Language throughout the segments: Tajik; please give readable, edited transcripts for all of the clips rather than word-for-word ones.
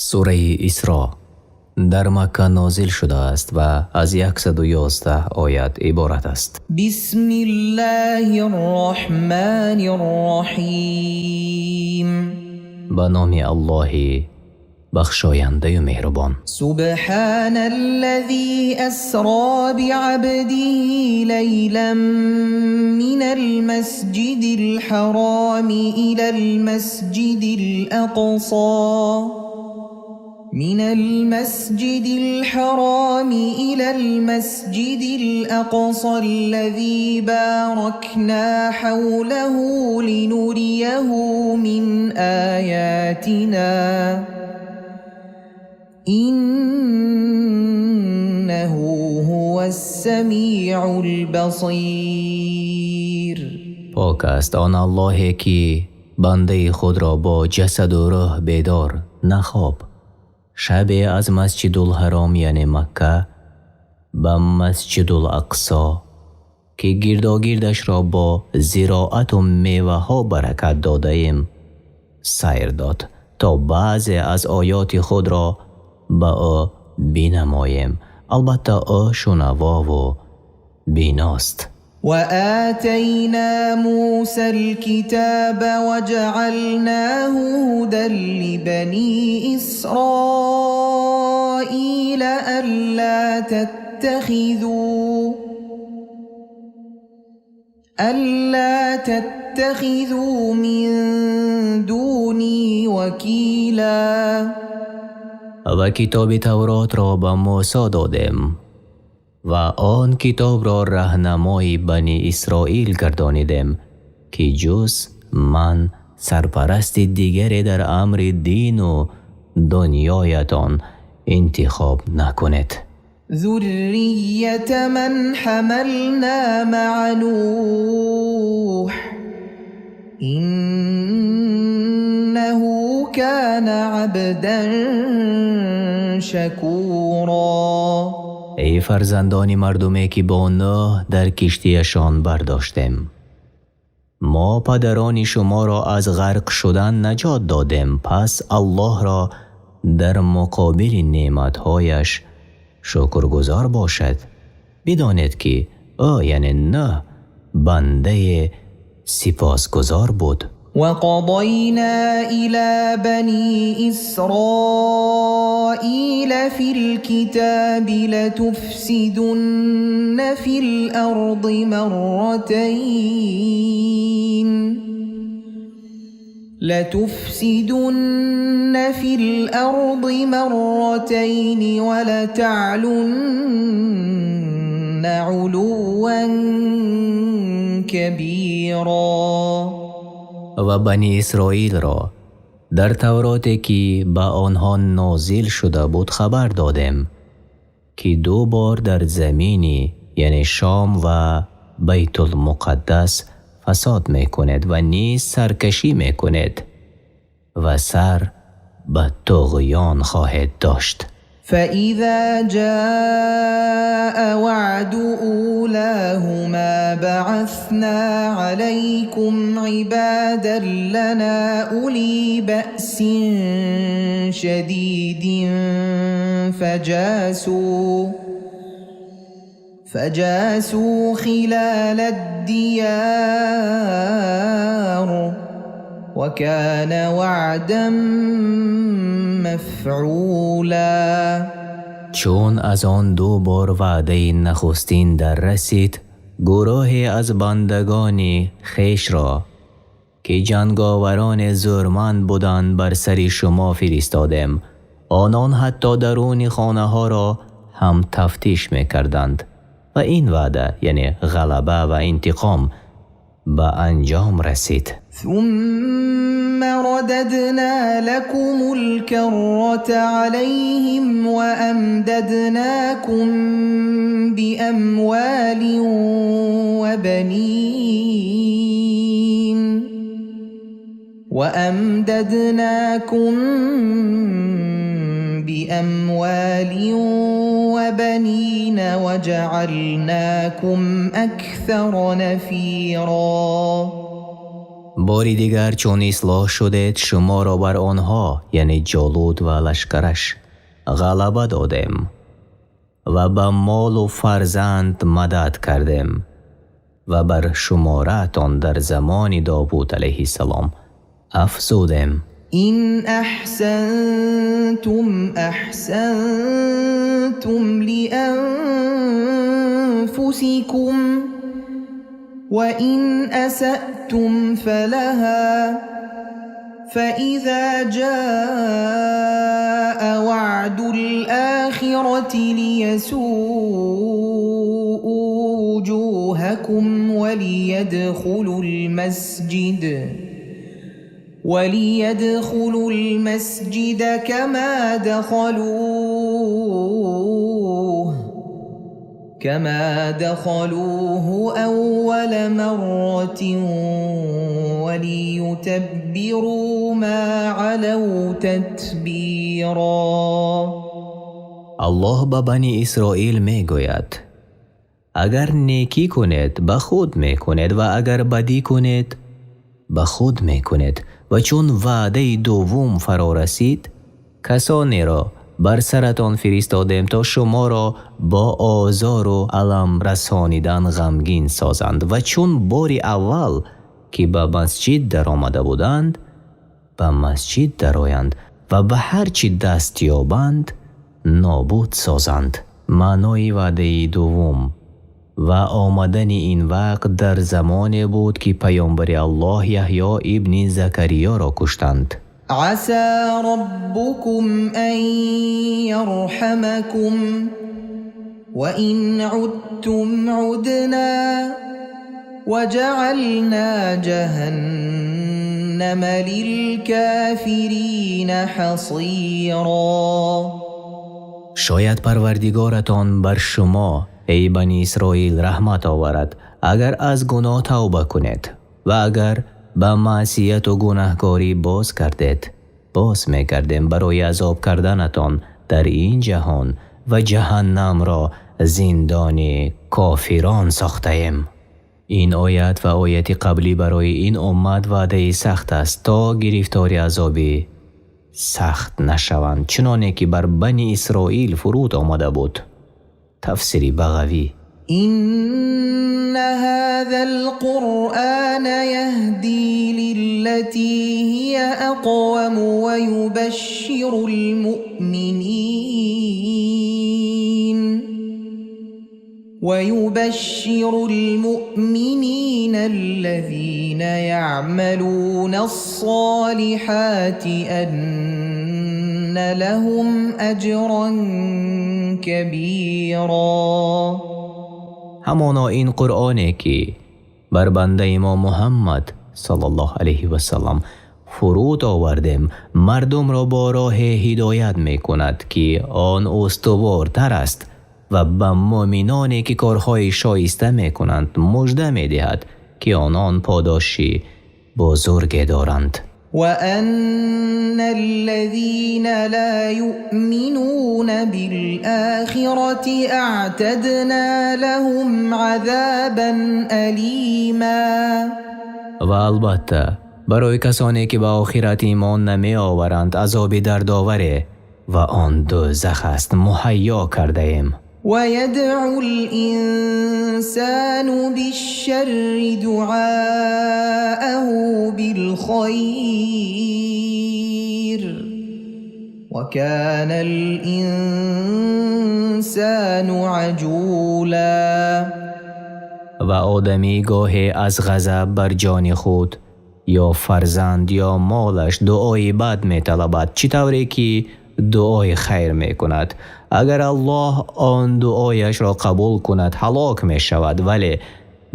Сураи Исро дар Макка нозил шудааст ва аз 111 оят иборат аст. Бисмиллоҳир Роҳманир Роҳим. Ба номи Аллоҳ бахшоянда ва меҳрубон. Субҳоналлазӣ асро биабдиҳи лайлан минал масҷидил ҳароми илал масҷидил ақсо минал масҷидил ҳароми илал масҷидил ақсаллазӣ боракно ҳавлаҳу линурияҳу мин оятино иннаҳу ҳувас-самиъул басир. Пок аст он Аллоҳе ки бандаи худро бо ҷасад ва рӯҳ бедор, на хоб, шабе аз Масҷидулҳаром яъне Макка ба Масҷидулақсо, ки гирдогирдашро бо зироат ва мевааҳо баракат додаем, сайр дод, то баъзе аз оёти худро ба ӯ бинамоем. Албатта ӯ шунаво ва биност. Ва отайно Мусал-китаба ва ҷаъалнаху ҳудан либани Исроила алло таттахизу мин дуни вакила. Ва китоби Тавротро ба Мусо додем ва он китобро роҳнамои Бани Исроил гардонидем, ки ҷуз ман сарпарасти дигаре дар амри дин ва дунёятон интихоб накунед. Зурриёта ман ҳамално маъа Нӯҳ иннаҳу кона абдан шакуро. Эй фарзандони мардуме ки бо Нӯҳ дар киштиашон бардоштем, мо падарони шуморо аз ғарқ шудан наҷот додем, пас Аллоҳро дар муқобили неъматҳояш шукргузор бошед. Бидонед ки ӯ яъне Нӯҳ бандаи сипосгузор буд. Ва қазайно ило бани Исроила фил-китоби латуфсидунна фил-арзи марратайн латуфсидунна фил-арзи марратайни ва латаълунна улувван кабиро. Ва Бани Исроилро дар Тавроте ки ба онҳо нозил шуда буд хабар додем, ки ду бор дар замине яъне Шом ва Байтулмуқаддас фасод мекунед ва низ саркашӣ мекунед ва сар ба туғён хоҳед дошт. فَإِذَا جَاءَ وَعْدُ أُولَاهُمَا بَعَثْنَا عَلَيْكُمْ عِبَادًا لَنَا أُولِي بَأْسٍ شَدِيدٍ فَجَاسُوا خِلَالَ الدِّيَارِ وَكَانَ وَعْدًا مَفْعُولًا. Чун аз он ду бор ваъдаи нахустин дар расид, гурӯҳе аз бандагони хешро ки ҷанговарони зӯрманд буданд бар сари шумо фиристодем. Онон ҳатто даруни хонаҳоро ҳам тафтиш мекарданд ва ин ваъда яъне ғалаба ва интиқом ба анҷом расид. ثم رددنا لكم الكرة عليهم وأمددناكم بأموال وبنين وأمددناكم بأموال وبنين وجعلناكم أكثر نفيرا. Бори дигар чун ислоҳ шудед, шуморо бар онҳо, яъне Ҷолут ва лашкараш, ғалаба додем ва ба мол ва фарзанд мадад кардем ва бар шуморатон дар замони Довуд алайҳиссалом афзудем. إن أحسنتم أحسنتم لأنفسكم وإن أسأتم فلها فإذا جاء وعد الآخرة ليسوءوا وجوهكم وليدخلوا المسجد كما دخلوه أول مرة وليتبروا ما علوا تتبيرا. Аллоҳ ба Бани Исроил мегӯяд: агар некӣ кунед, ба худ мекунед ва агар бадӣ кунед, ба худ мекунед. Ва чун ваъдаи дуввум фаро расид, касонеро бар саратон фиристодем, то шуморо бо озору алам расонидан ғамгин созанд ва чун бори аввал ки ба масҷид даромада буданд, ба масҷид дароянд ва ба ҳар чӣ даст ёбанд, нобуд созанд. Маънои ваъдаи дуввум ва омадани ин вақт дар замоне буд, ки паёмбари Аллоҳ Яҳё ибни Закариёро куштанд. عسى ربكم أن يرحمكم وإن عدتم عدنا وجعلنا جهنم للكافرين حصيرا. Шояд Парвардигоратон бар шумо, эй Бани Исроил, раҳмат оварад, агар аз гуноҳ тавба кунед, ва агар ба маъсияту гунаҳкорӣ боз гардед, боз мегардем барои азоб карданатон дар ин ҷаҳон ва ҷаҳаннамро зиндони кофирон сохтаем. Ин оят ва ояти қаблӣ барои ин уммат ваъдаи сахт аст, то гирифтори азоби сахт нашаванд, чуноне ки бар Бани Исроил фуруд омада буд. Тафсири Бағавӣ. إن هذا القرآن يهدي للتي هي أقوم ويبشر المؤمنين الذين يعملون الصالحات أن لهم أجرا كبيرا. Ҳамоно ин Қуръоне, ки бар бандаи мо Муҳаммад саллаллоҳу алайҳи васаллам фуруд овардем, мардумро бо роҳе ҳидоят мекунад, ки он устувортар аст, ва ба муъминоне, ки корҳои шоиста мекунанд, мужда медиҳад, ки онон подоши бузурге доранд. وأن الذين لا يؤمنون بالآخرة أعتدنا لهم عذابا أليما. Ва албатта барои касоне, ки ба охират имон намеоваранд, азоби дардоваре, ва он дӯзах аст, муҳайё кардаем. ويدعو الإنسان بالشر دعاءه بالخير وكان الإنسان عجولا. Ва одамӣ гоҳе аз ғазаб бар ҷони худ ё фарзанд ё молаш дуои бад металабад, чӣ тавре ки дуои хайр мекунад. Агар Аллоҳ он дуояшро қабул кунад, ҳалок мешавад, вале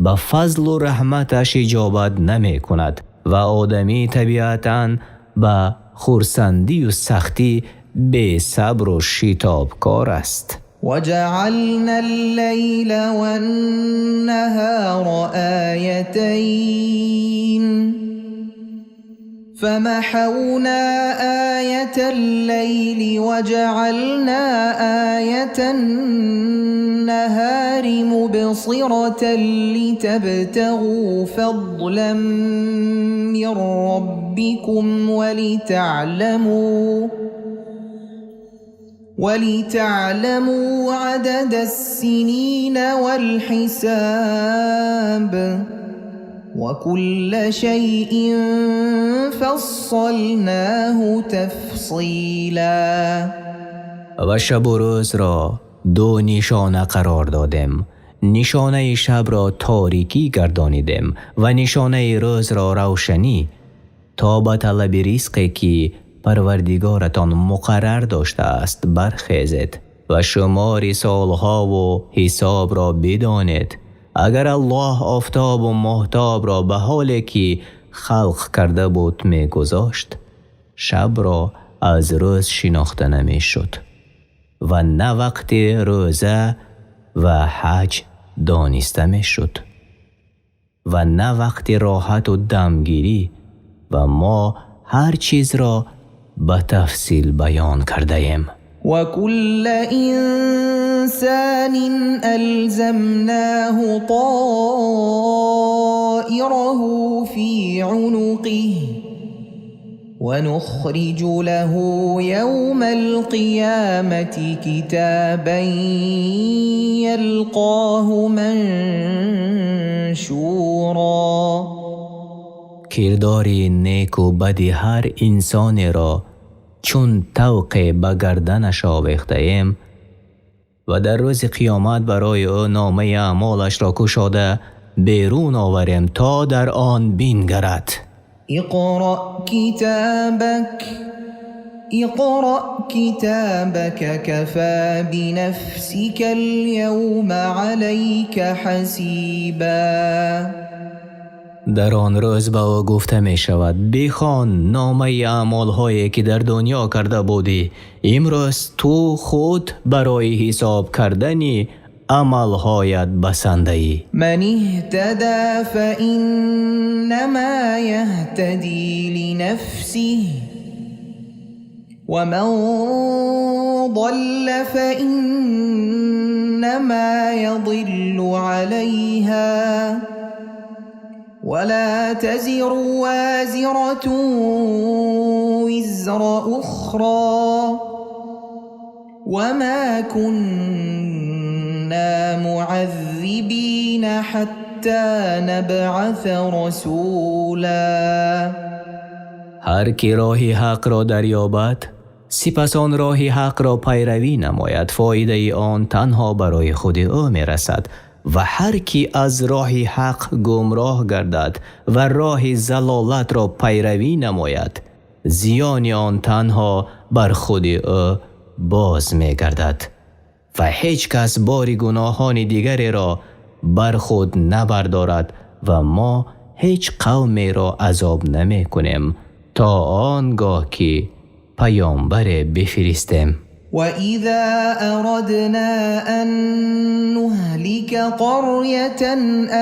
ба фазлу раҳматаш иҷобат намекунад. Ва одамӣ табиатан ба хурсандию сахтӣ бесабру шитобкор аст. وجعلنا الليل والنهار آيتين فمحونا آية الليل وجعلنا آية النهار والنهار مبصرة لتبتغوا فضلا من ربكم ولتعلموا عدد السنين والحساب وكل شيء فصلناه تفصيلا. Ва шабу рӯзро ду нишона қарор додем. Нишонаи шабро торикӣ гардонидем ва нишонаи рӯзро равшанӣ, то ба талаби ризқе ки Парвардигоратон муқаррар доштааст бархезед ва шумори солҳо ва ҳисобро бидонед. Агар Аллоҳ офтоб ва моҳтобро ба ҳоле ки халқ карда буд мегузошт, шабро аз рӯз шинохта намешуд ва на вақти рӯза ва ҳаҷ дониста мешуд ва на вақти роҳат ва дамгирӣ, ва мо ҳар чизро ба тафсил баён кардаем. وكل إنسان ألزمناه طائره في عنقه ونخرج له يوم القيامة كتابا يلقاه منشورا. Кирдори неку бади ҳар инсонеро чун тавқе ба гарданаш овехтаем ва дар рӯзи қиёмат барои ӯ номаи аъмолашро кушода берун оварем, то дар он бингарад. اقرأ كتابك اقرأ كتابك كفى بنفسك اليوم عليك حسيبا. Дар он рӯз ба ӯ гуфта мешавад: бихон номаи аъмолҳое ки дар дунё карда будӣ, имрӯз ту худ барои ҳисоб кардани амалҳоят басандаӣ. من اهتدى فإنما يهتدي لنفسه ومن ضل فإنما يضل عليها ولا تزر وازرة وزر أخرى وما كنا معذبين حتى نبعث رسولا. Ҳар ки роҳи ҳақро дарёбад, сипас он роҳи ҳақро пайравӣ намояд, фоидаи он танҳо барои худи ӯ мерасад, ва ҳар ки аз роҳи ҳақ гумроҳ гардад ва роҳи залолатро пайравӣ намояд, зиёни он танҳо бар худи ӯ боз мегардад ва ҳеҷ кас бори гуноҳони дигареро бар худ набардорад, ва мо ҳеҷ қавмеро азоб намекунем то он гоҳ ки паёмбаре бифиристем. وإذا أردنا أن نهلك قرية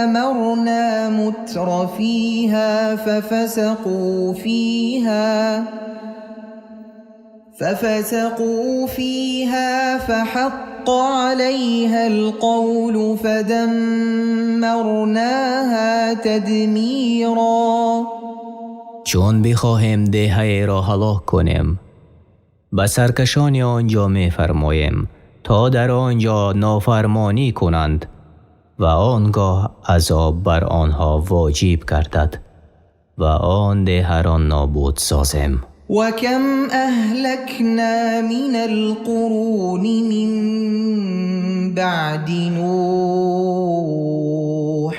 أمرنا مترفيها ففسقوا فيها فحق عليها القول فدمرناها تدميرا. Чун бихоҳем деҳаеро ҳалок кунем, ба саркашони он ҷо мефармоем, то дар он ҷо нофармонӣ кунанд ва он гоҳ азоб бар онҳо воҷиб гардад ва он деҳаро нобуд созем. وكم أهلكنا من القرون من بعد نوح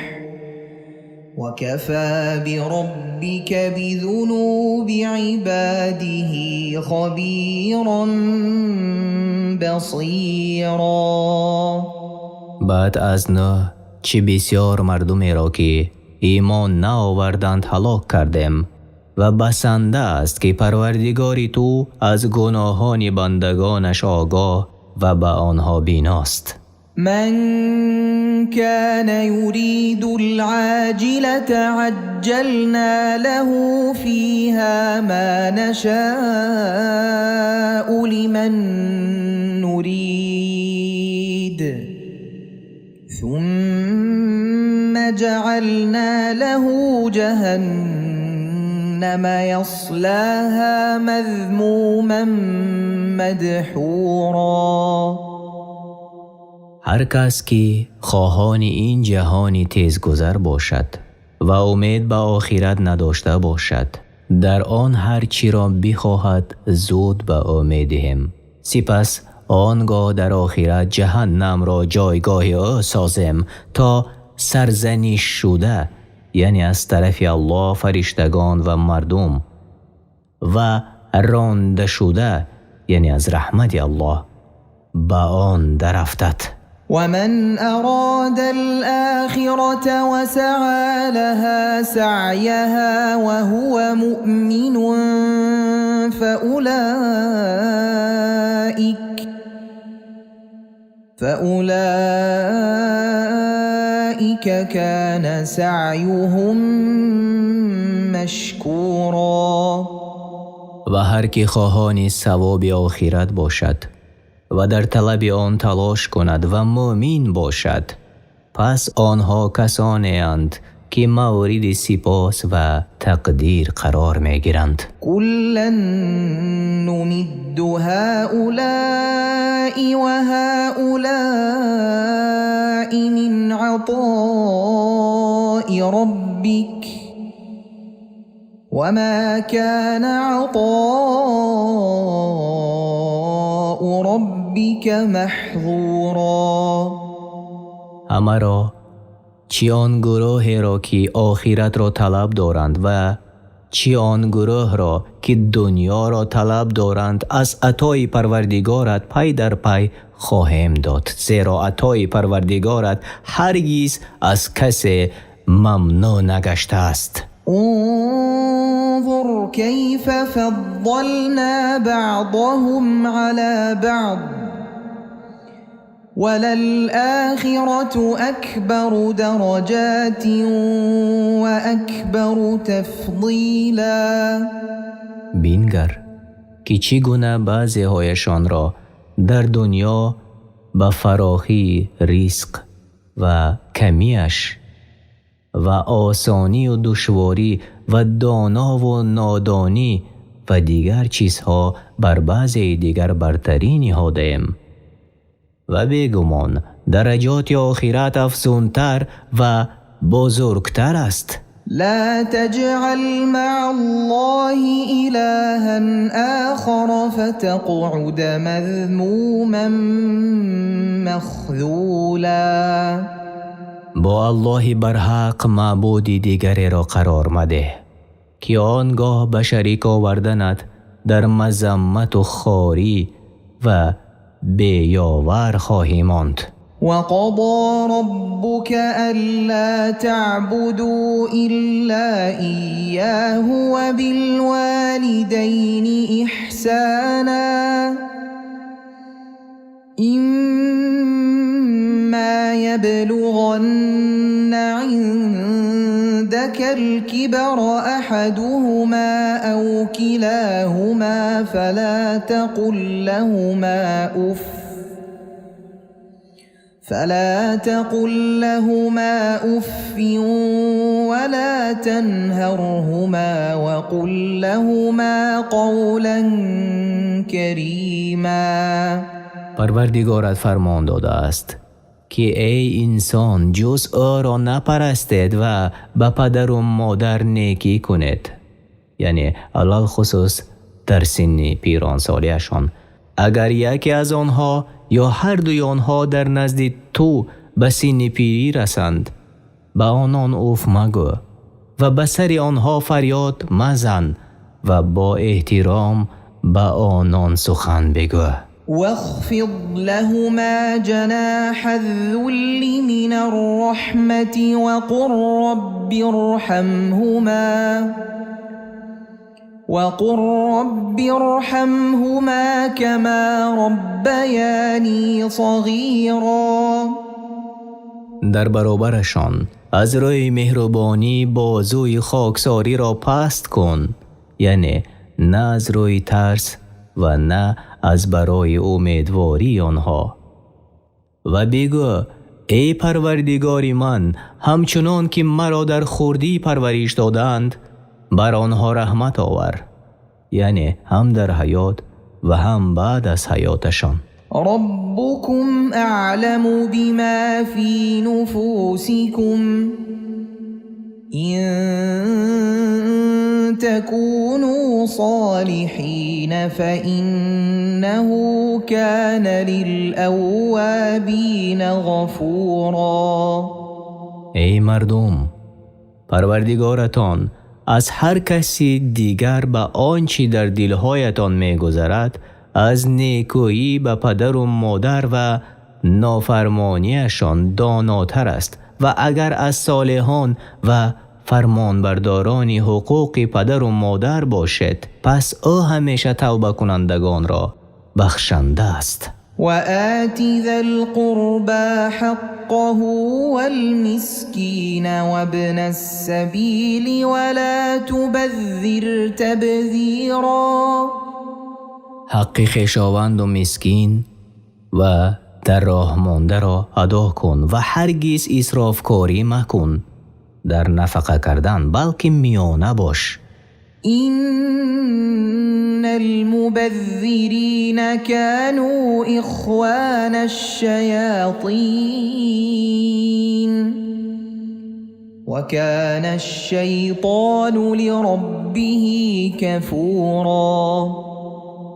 وكفى بربك بذنوب عباده خبيرا بصيرا. Баъд аз Нӯҳ чӣ бисёр мардумеро, ки имон наоварданд, ҳалок кардем, ва басанда аст, ки Парвардигори ту аз гуноҳони бандагонаш огоҳ ва ба онҳо биност. من كان يريد العاجلة عجلنا له فيها ما نشاء لمن نريد. ثم جعلنا له جهنم يصلاها مذموما مدحورا. Ҳар кас ки хоҳони ин ҷаҳони тезгузар бошад ва умед ба охират надошта бошад, дар он ҳар чиро бихоҳад зуд ба ӯ медиҳем, сипас он гоҳ дар охират ҷаҳаннамро ҷойгоҳи ӯ созем, то сарзаниш шуда, яъне аз тарафи Аллоҳ, фариштагон ва мардум, ва ронда шуда, яъне аз раҳмати Аллоҳ, ба он дарафтад. ومن أراد الآخرة وسعى لها سعيها وهو مؤمن فأولئك كان سعيهم مشكورا. Ва ҳар ки хоҳони савоби охират бошад ва дар талаби он талош кунад ва мӯъмин бошад, пас онҳо касонеанд ки мавриди сипос ва тақдир қарор мегиранд. كلا نمد هؤلاء وهؤلاء من عطاء ربك وما كان عطاء ربك محظورا. Ҳамаро, чӣ он гурӯҳеро ки охиратро талаб доранд ва чӣ он гурӯҳро ки дунёро талаб доранд, аз атои Парвардигорат пай дар пай хоҳем дод, зеро атои Парвардигорат ҳаргиз аз касе мамнӯъ нагаштааст. انظر كيف فضلنا بعضهم على بعض وللآخرة أكبر درجات وأكبر تفضيلا. Бингар, ки чӣ гуна баъзеҳояшонро дар дунё ба фарохии ризқ ва камиаш ва осонию душворӣ ва донову нодонӣ ва дигар чизҳо бар баъзеи дигар бартарӣ ниҳодаем, ва бегумон дараҷоти охират афзунтар ва бузургтар аст. لا تجعل مع الله إلها آخر فتقعد مذموما مخذولا. Бо Аллоҳи барҳақ маъбуди дигареро қарор мадеҳ, ки он гоҳ ба шарик оварданат дар мазаммату хорӣ ва беёвар хоҳӣ монд. وقضى ربك ألا تعبدوا إلا إياه وبالوالدين إحسانا إما يبلغن عندك الكبر أحدهما أو كلاهما فلا تقل لهما أف ولا تنهرهما وقل لهما قولا كريما. Парвардигорат фармон додааст, ки эй инсон, ҷуз ӯро напарастед ва ба падару модар некӣ кунед, яъне алалхусус дар синни пиронсолиашон. Агар яке аз онҳо ё ҳардуи онҳо дар назди ту ба синни пирӣ расанд, ба онон уф магӯ ва ба сари онҳо фарёд мазан ва бо эҳтиром ба онон сухан бигӯ. واخفض لهما جناح الذل من الرحمة وقل رب ارحمهما كما ربياني صغيرا. Дар баробарашон аз рӯи меҳрубонӣ бозуи хоксориро паст кун, яъне на аз рӯи тарс ва на аз барои умедвории онҳо, ва бигӯ: Эй Парвардигори ман, ҳамчунон ки маро дар хурдӣ парвариш додаанд, бар онҳо раҳмат овар, яъне ҳам дар ҳаёт ва ҳам баъд аз ҳаёташон. ربكم أعلم بما في نفوسكم إن تكونوا صالحين فإنه كان للأوابين غفورا. Эй мардум, Парвардигоратон аз ҳар каси дигар ба он чӣ дар дилҳоятон мегузарад аз некӯӣ ба падару модар ва нофармониашон донотар аст, ва агар аз солеҳон ва фармонбардорони ҳуқуқи падару модар бошед, пас ӯ ҳамеша тавбакунандагонро бахшанда аст. وآت ذا القربى حقه والمسكين وابن السبيل ولا تبذر تبذيرا. Ҳаққи хешованду мискин ва дар роҳ мондаро адо кун ва ҳаргиз исрофкорӣ макун дар нафақа кардан, балки миёна бош. إن المبذرين كانوا إخوان الشياطين وكان الشيطان لربه كفورا.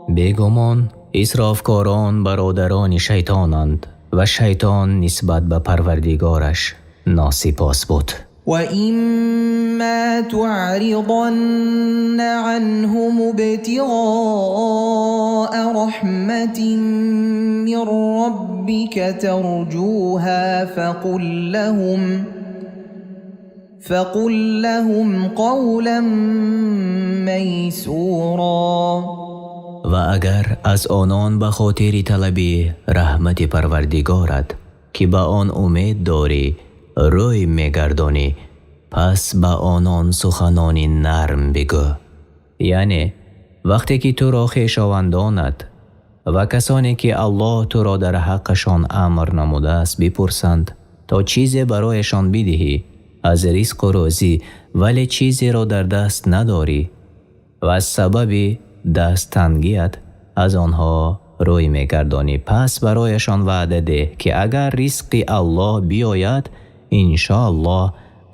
Бегумон, исрофкорон бародарони шайтонанд ва шайтон нисбат ба Парвардигораш носипос буд. وإما تعرضن عنهم ابتغاء رحمة من ربك ترجوها فقل لهم قولا ميسورا. Ва агар аз онон ба хотири талаби раҳмати Парвардигорат, ки ба он умед дорӣ, рӯй мегардонӣ, пас ба онон суханони нарм бигӯ. Яъне вақте ки туро хешовандонат ва касоне ки Аллоҳ туро дар ҳаққашон амр намудааст бипурсанд, то чизе барояшон бидиҳӣ аз ризқу рӯзӣ, вале чизеро дар даст надорӣ ва аз сабаби дасттангият аз онҳо рӯй мегардонӣ, пас барояшон ваъда деҳ, ки агар ризқи Аллоҳ биёяд, иншоаллоҳ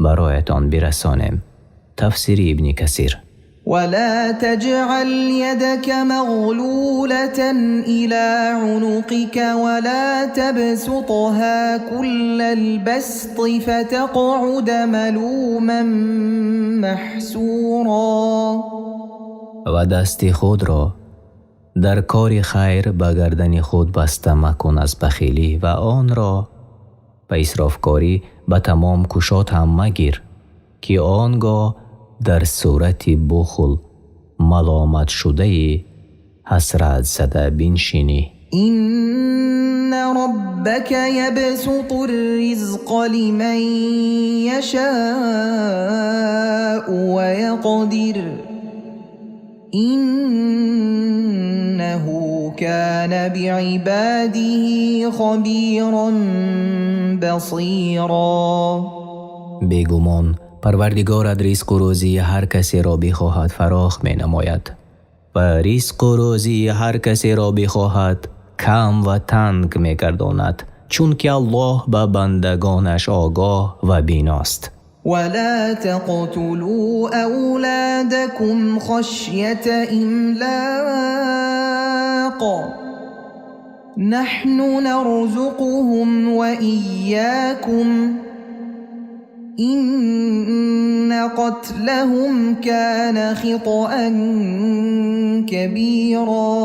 бароятон бирасонем. Тафсири Ибни Касир. ولا تجعل يدك مغلولة إلى عنقك ولا تبسطها كل البسط فتقعد ملوما محسورا. Ва дасти худро дар кори хайр ба гардани худ баста макун аз бахилӣ ва онро ба исрофкорӣ ба тамом кушод ҳам магир, ки он гоҳ дар сурати бухл маломатшудаи ҳасратзада биншинӣ. إن ربك يبسط الرزق لمن يشاء ويقدر إنه كان بعباده خبيرا بصيرا. Бегумон, Парвардигорат ризқу рӯзии ҳар касеро бихоҳад фарох менамояд ва ризқу рӯзии ҳар касеро бихоҳад кам ва танг мегардонад, чунки Аллоҳ ба бандагонаш огоҳ ва биност. ولا تقتلوا أولادكم خشية إملاق نحن نرزقهم وإياكم إن قتلهم كان خطأ كبيرا.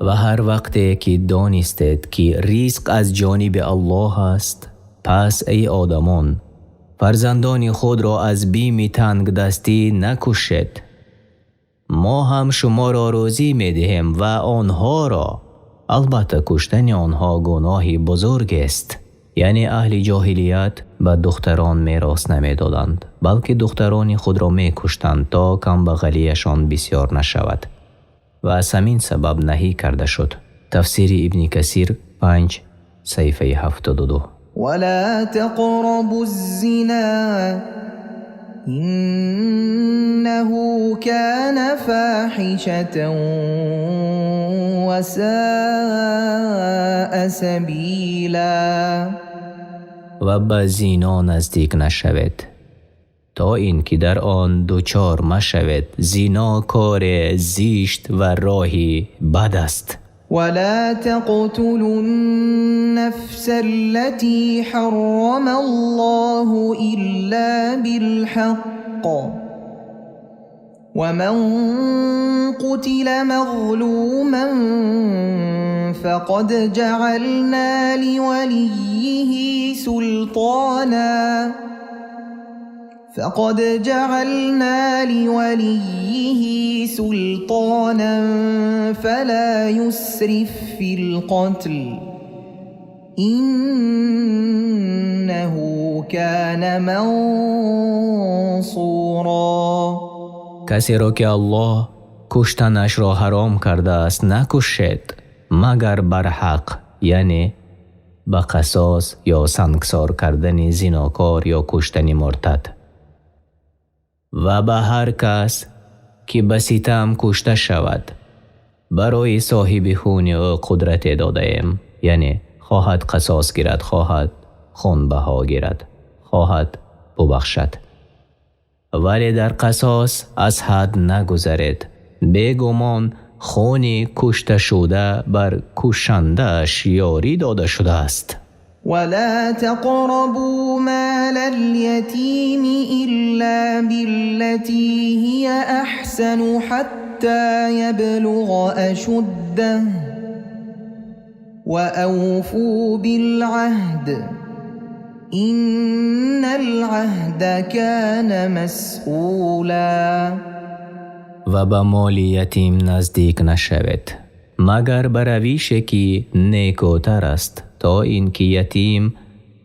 Ва ҳар вақте ки донистед, ки ризқ аз ҷониби Аллоҳ аст, пас эй одамон, фарзандони худро аз бими тангдастӣ накушед. Мо ҳам шуморо рӯзӣ медиҳем ва онҳоро. Албатта, куштани онҳо гуноҳи бузургест. Яъне аҳли ҷоҳилият ба духтарон мерос намедоданд, балки духтарони худро мекуштанд, то камбағалияшон бисёр нашавад, ва аз ҳамин сабаб наҳӣ карда шуд. Тафсири Ибни Касир, 5, саҳифаи 72. ولا تقربوا الزنا إنه كان فاحشة وساء سبيلا. Ва ба зино наздик нашавед, то инки дар он дучор машавед. Зино кори зишт ва роҳи бад аст. ولا تقتلوا النفس التي حرم الله إلا بالحق ومن قتل مظلوما فقد جعلنا لوليه سلطانا فقد جعلنا لوليه سلطانا فلا يسرف في القتل إنه كان منصورا. Касеро ки Аллоҳ куштанашро ҳаром кардааст, накушед, магар бар ҳақ, яъне ба қасос ё сангсор кардани зинокор ё куштани муртад. Ва ба ҳар кас ки ба ситам кушта шавад, барои соҳиби хуни ӯ қудрате додаем, яъне хоҳад қасос гирад, хоҳад хунбаҳо гирад, хоҳад бубахшад. Вале дар қасос аз ҳад нагузаред. Бегумон хуни кушташуда бар кушандааш ёрӣ дода шудааст. ولا تقربوا مال اليتيم إلا بالتي هي أحسن حتى يبلغ أشده وأوفوا بالعهد إن العهد كان مسؤولا. Ва ба моли ятим наздик нашавед, магар ба равише ки некӯтар аст, то инки ятим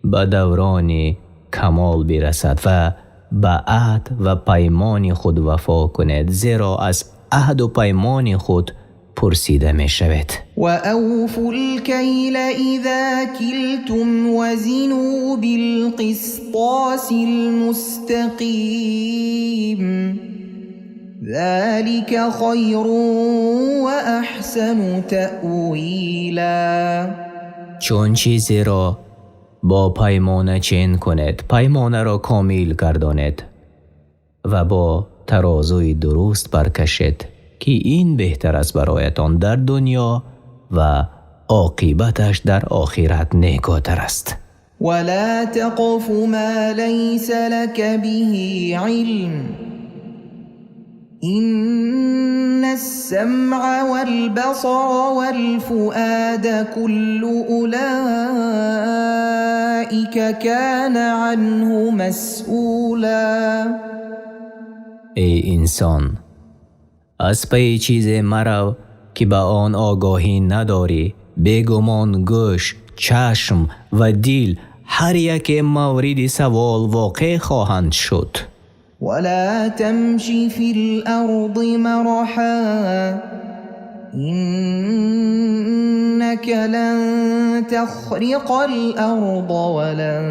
ба даврони камол бирасад, ва ба аҳд ва паймони худ вафо кунед, зеро аз аҳду паймони худ пурсида мешавед. وأوفوا الكيل إذا كلتم وزنوا بالقسطاس المستقيم ذلك خير وأحسن تأويلا. Чун чизеро бо паймона чен кунед, паймонаро комил гардонед ва бо тарозуи дуруст баркашед, ки ин беҳтар аст бароятон дар дунё ва оқибаташ дар охират некӯтар аст. ولا تقف ما ليس لك به علم إن السمع والبصر والفؤاد كل أولئك كان عنه مسؤولا. Эй инсон, аз пайи чизе марав, ки ба он огоҳӣ надорӣ. Бегумон гӯш, чашм ва дил ҳар яке мавриди савол воқеъ хоҳанд шуд. ولا تمش في الأرض مرحا إنك لن تخرق الأرض ولن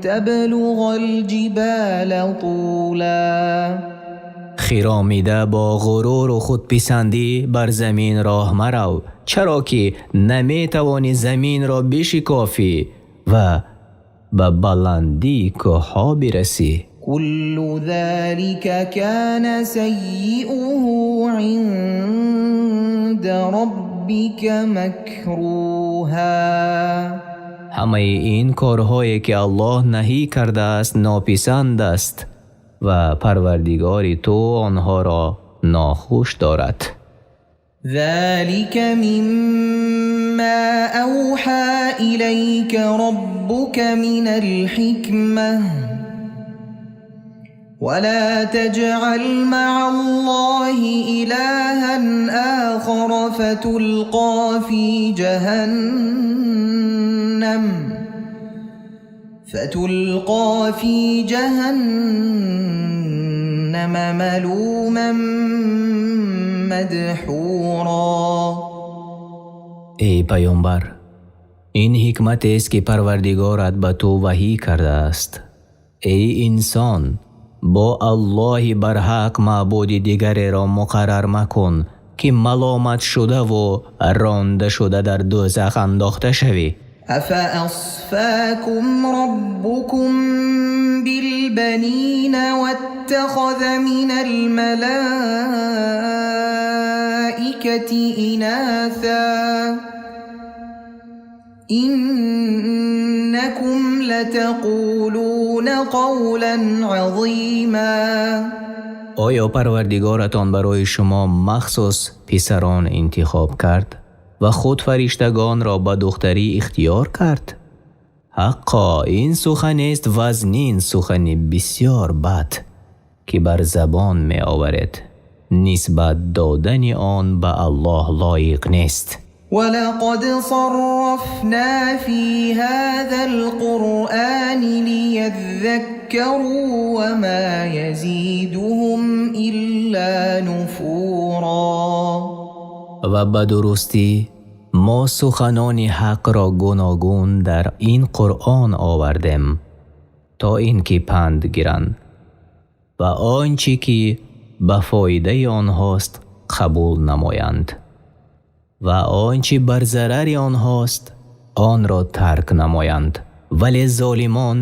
تبلغ الجبال طولا. Хиромида бо ғуруру худписандӣ бар замин роҳ марав, чаро ки наметавонӣ заминро бишикофӣ ва ба баландии кӯҳҳо бирасӣ. كل ذلك كان سيئه عند ربك مكروها. Ҳамаи ин корҳое ки Аллоҳ наҳӣ кардааст, нописанд аст ва Парвардигори ту онҳоро нохуш дорад. ذلك مما أوحى إليك ربك من الحكمة ولا تجعل مع الله إلها آخر فتلقى في جهنم ملوما مدحورا. Эй паёмбар, Ин ҳикматест, ки Парвардигорат ба ту ваҳй кардааст. Эй инсон, бо Аллоҳи барҳақ маъбуди дигареро муқаррар макун, ки маломат шуда ва ронда шуда дар дӯзах андохта шавӣ. أفأصفاكم ربكم بالبنين واتخذ من الملائكة إناثا إنكم لتقولون قولا عظيما. Оё Парвардигоратон барои шумо махсус писарон интихоб кард ва худ фариштагонро ба духтарӣ ихтиёр кард? Ҳаққо, ин суханест вазнин, сухани бисёр бад, ки бар забон меоваред. Нисбат додани он ба Аллоҳ лоиқ нест. ولقد صرفنا في هذا القرآن ليذكروا وما يزيدهم إلا نفورا. Ва ба дурустӣ мо суханони ҳақро гуногун дар ин Қуръон овардем, то ин ки панд гиранд ва он чӣ ки ба фоидаи онҳост қабул намоянд ва он чӣ бар зарари онҳост онро тарк намоянд, вале золимон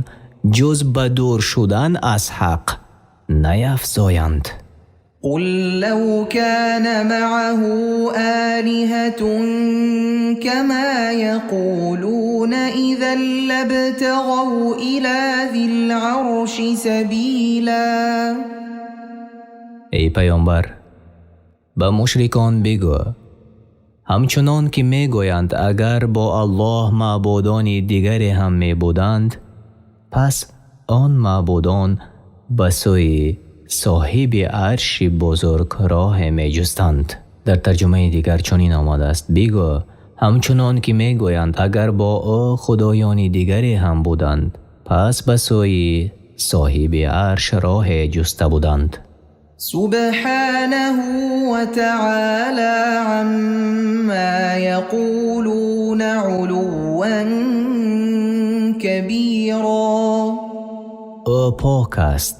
ҷуз ба дур шудан аз ҳақ наяфзоянд. قل لو كان معه آلهة كما يقولون إذا لابتغوا إلى ذي العرش سبيلا. Эй паёмбар, ба мушрикон бигӯ: ҳамчунон ки мегӯянд, агар бо Аллоҳ маъбудони дигаре ҳам мебуданд, пас он маъбудон ба сӯи соҳиби арши бузург роҳе меҷустанд. Дар тарҷумаи дигар чунин омадааст: бигӯ, ҳамчунон ки мегӯянд, агар бо ӯ худоёни дигаре ҳам буданд, пас ба сӯи соҳиби арш роҳе ҷуста буданд. سبحانه وتعالى عما يقولون علوا كبيرا. Ӯ пок аст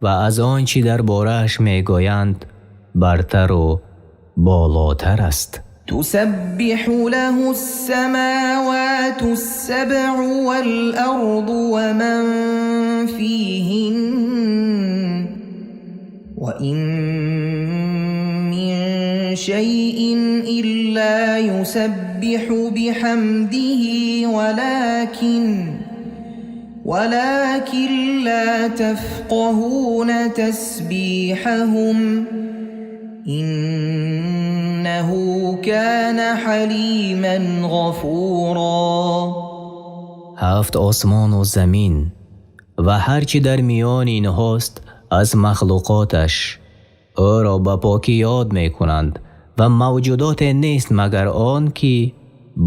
ва аз он чӣ дар борааш мегӯянд бартару болотар аст. تسبح له السماوات السبع والأرض ومن فيهن وإن من شيء إلا يسبح بحمده ولكن لا تفقهون تسبيحهم إنه كان حليما غفورا. Ҳафт осмону замин ва ҳар чӣ дар миёни инҳост аз махлуқоташ ӯро ба покӣ ёд мекунанд ва мавҷудоте нест, магар он ки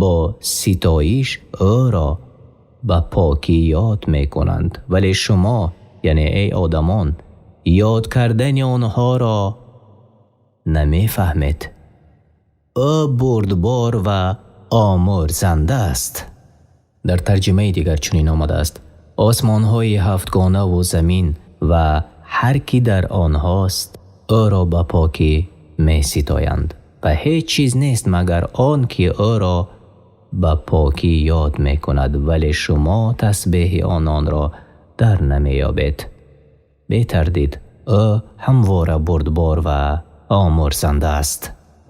бо ситоиш ӯро ба покӣ ёд мекунанд, вале шумо, яъне эй одамон, ёд кардани онҳоро намефаҳмед. Ӯ бурдбор ва омӯрзанда аст. Дар тарҷумаи дигар чунин омадааст: осмонҳои ҳафтгонаву замин ва ҳар кӣ дар онҳост ӯро ба покӣ меситоянд ва ҳеҷ чиз нест, магар он ки ӯро ба покӣ ёд мекунад, вале шумо тасбеҳи ононро дар намеёбед. Бетардид, ӯ ҳамвора бурдбор ва омӯрзанда аст.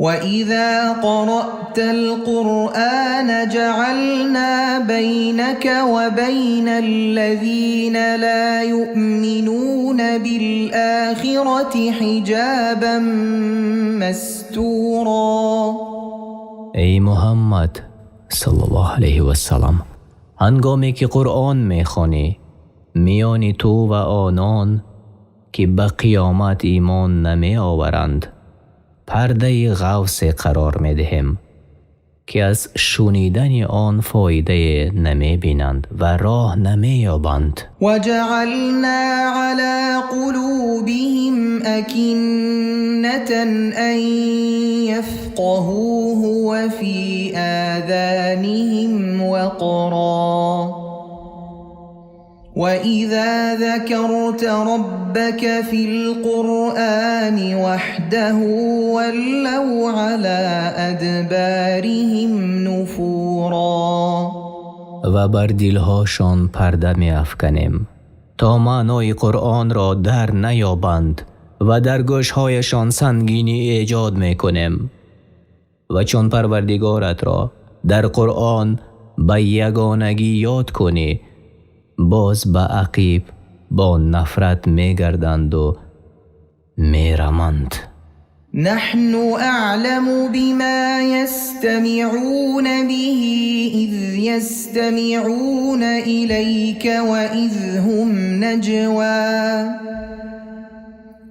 وإذا قرأت القرآن جعلنا بينك وبين الذين لا يؤمنون بالآخرة حجابا مستورا. Эй Муҳаммад саллаллоҳу алайҳи вассалам, ҳангоме ки Қуръон мехонӣ, миёни ту ва онон ки ба қиёмат имон намеоваранд пардаи ғафсе қарор медиҳем. Ки аз шунидани он фоидае намебинанд ва роҳ намеёбанд. وجعلنا على قلوبهم أكنة أن يفقهوه وفي آذانهم وقرا وإذا ذكرت ربك في القرآن وحده ولوا على أدبارهم نفورا. Ва бар дилҳошон парда меафканем, то маънои Қуръонро дар наёбанд, ва дар гӯшҳояшон сангинӣ эҷод мекунем. Ва чун Парвардигоратро дар Қуръон ба ягонагӣ ёд кунӣ, боз ба ақиб бо нафрат мегарданду мераманд. نحن أعلم بما يستمعون به إذ يستمعون إليك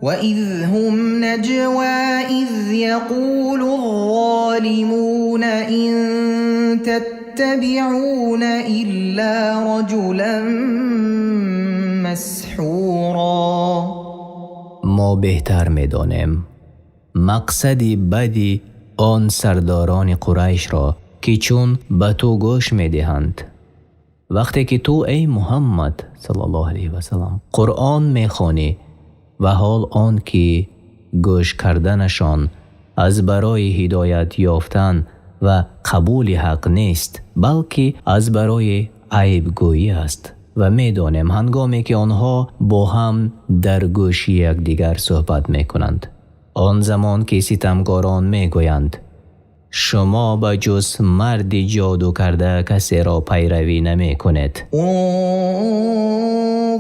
وإذ هم نجوى إذ يقول الظالمون إن تتبعون إلا رجلا مسحورا. Мо беҳтар медонем мақсади бади он сардорони Қурайшро, ки чун ба ту гӯш медиҳанд, вақте ки ту, эй Муҳаммад саллаллоҳу алайҳи васаллам, Қуръон мехонӣ, ва ҳол он ки гӯш карданашон аз барои ҳидоят ёфтан ва қабули ҳақ нест, балки аз барои айбгӯӣ аст. Ва медонем ҳангоме ки онҳо бо ҳам дар гӯши якдигар суҳбат мекунанд, он замон ки ситамкорон мегӯянд: «Шумо ба ҷуз марди ҷоду карда касеро пайравӣ намекунед».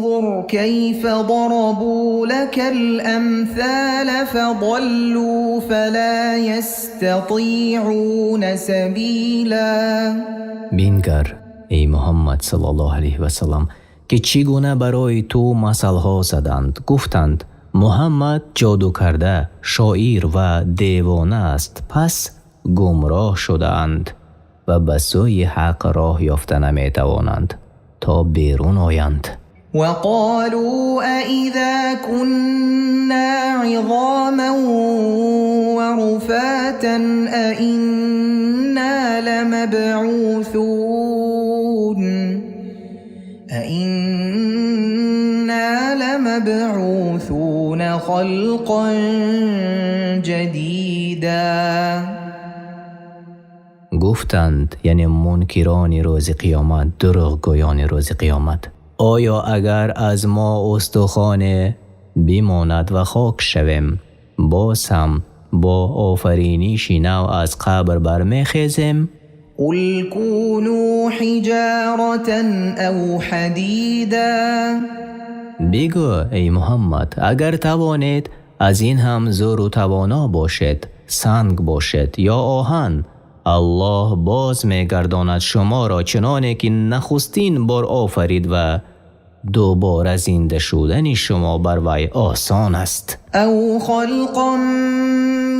انظر كيف ضربوا لك الأمثال فضلوا فلا يستطيعون سبيلا. Бингар, эй Муҳаммад саллаллоҳу алайҳи васаллам, ки чӣ гуна барои ту масалҳо заданд. Гуфтанд: «Муҳаммад ҷодукарда, шоир ва девона аст». Пас гумроҳ шудаанд ва ба сӯи ҳақ роҳ ёфта наметавонанд, то берун оянд. وقالوا أإذا كنا عظاما ورفاتا أئنا لمبعوثون خلقا جديدا. Гуфтанд, яъне мункирони рӯзи қиёмат, дурӯғгӯёни рӯзи қиёмат: «Оё агар аз мо устухоне бимонад ва хок шавем, боз ҳам бо офариниши нав аз қабр бармехезем?» قل كونوا حجارة أو حديدا. Бигӯ, эй Муҳаммад: «Агар тавонед, аз ин ҳам зӯру тавоно бошед, санг бошед ё оҳан». Аллоҳ боз мегардонад шуморо, чуноне ки нахустин бор офарид, ва дубора зинда шудани шумо бар вай осон аст. أو خلقا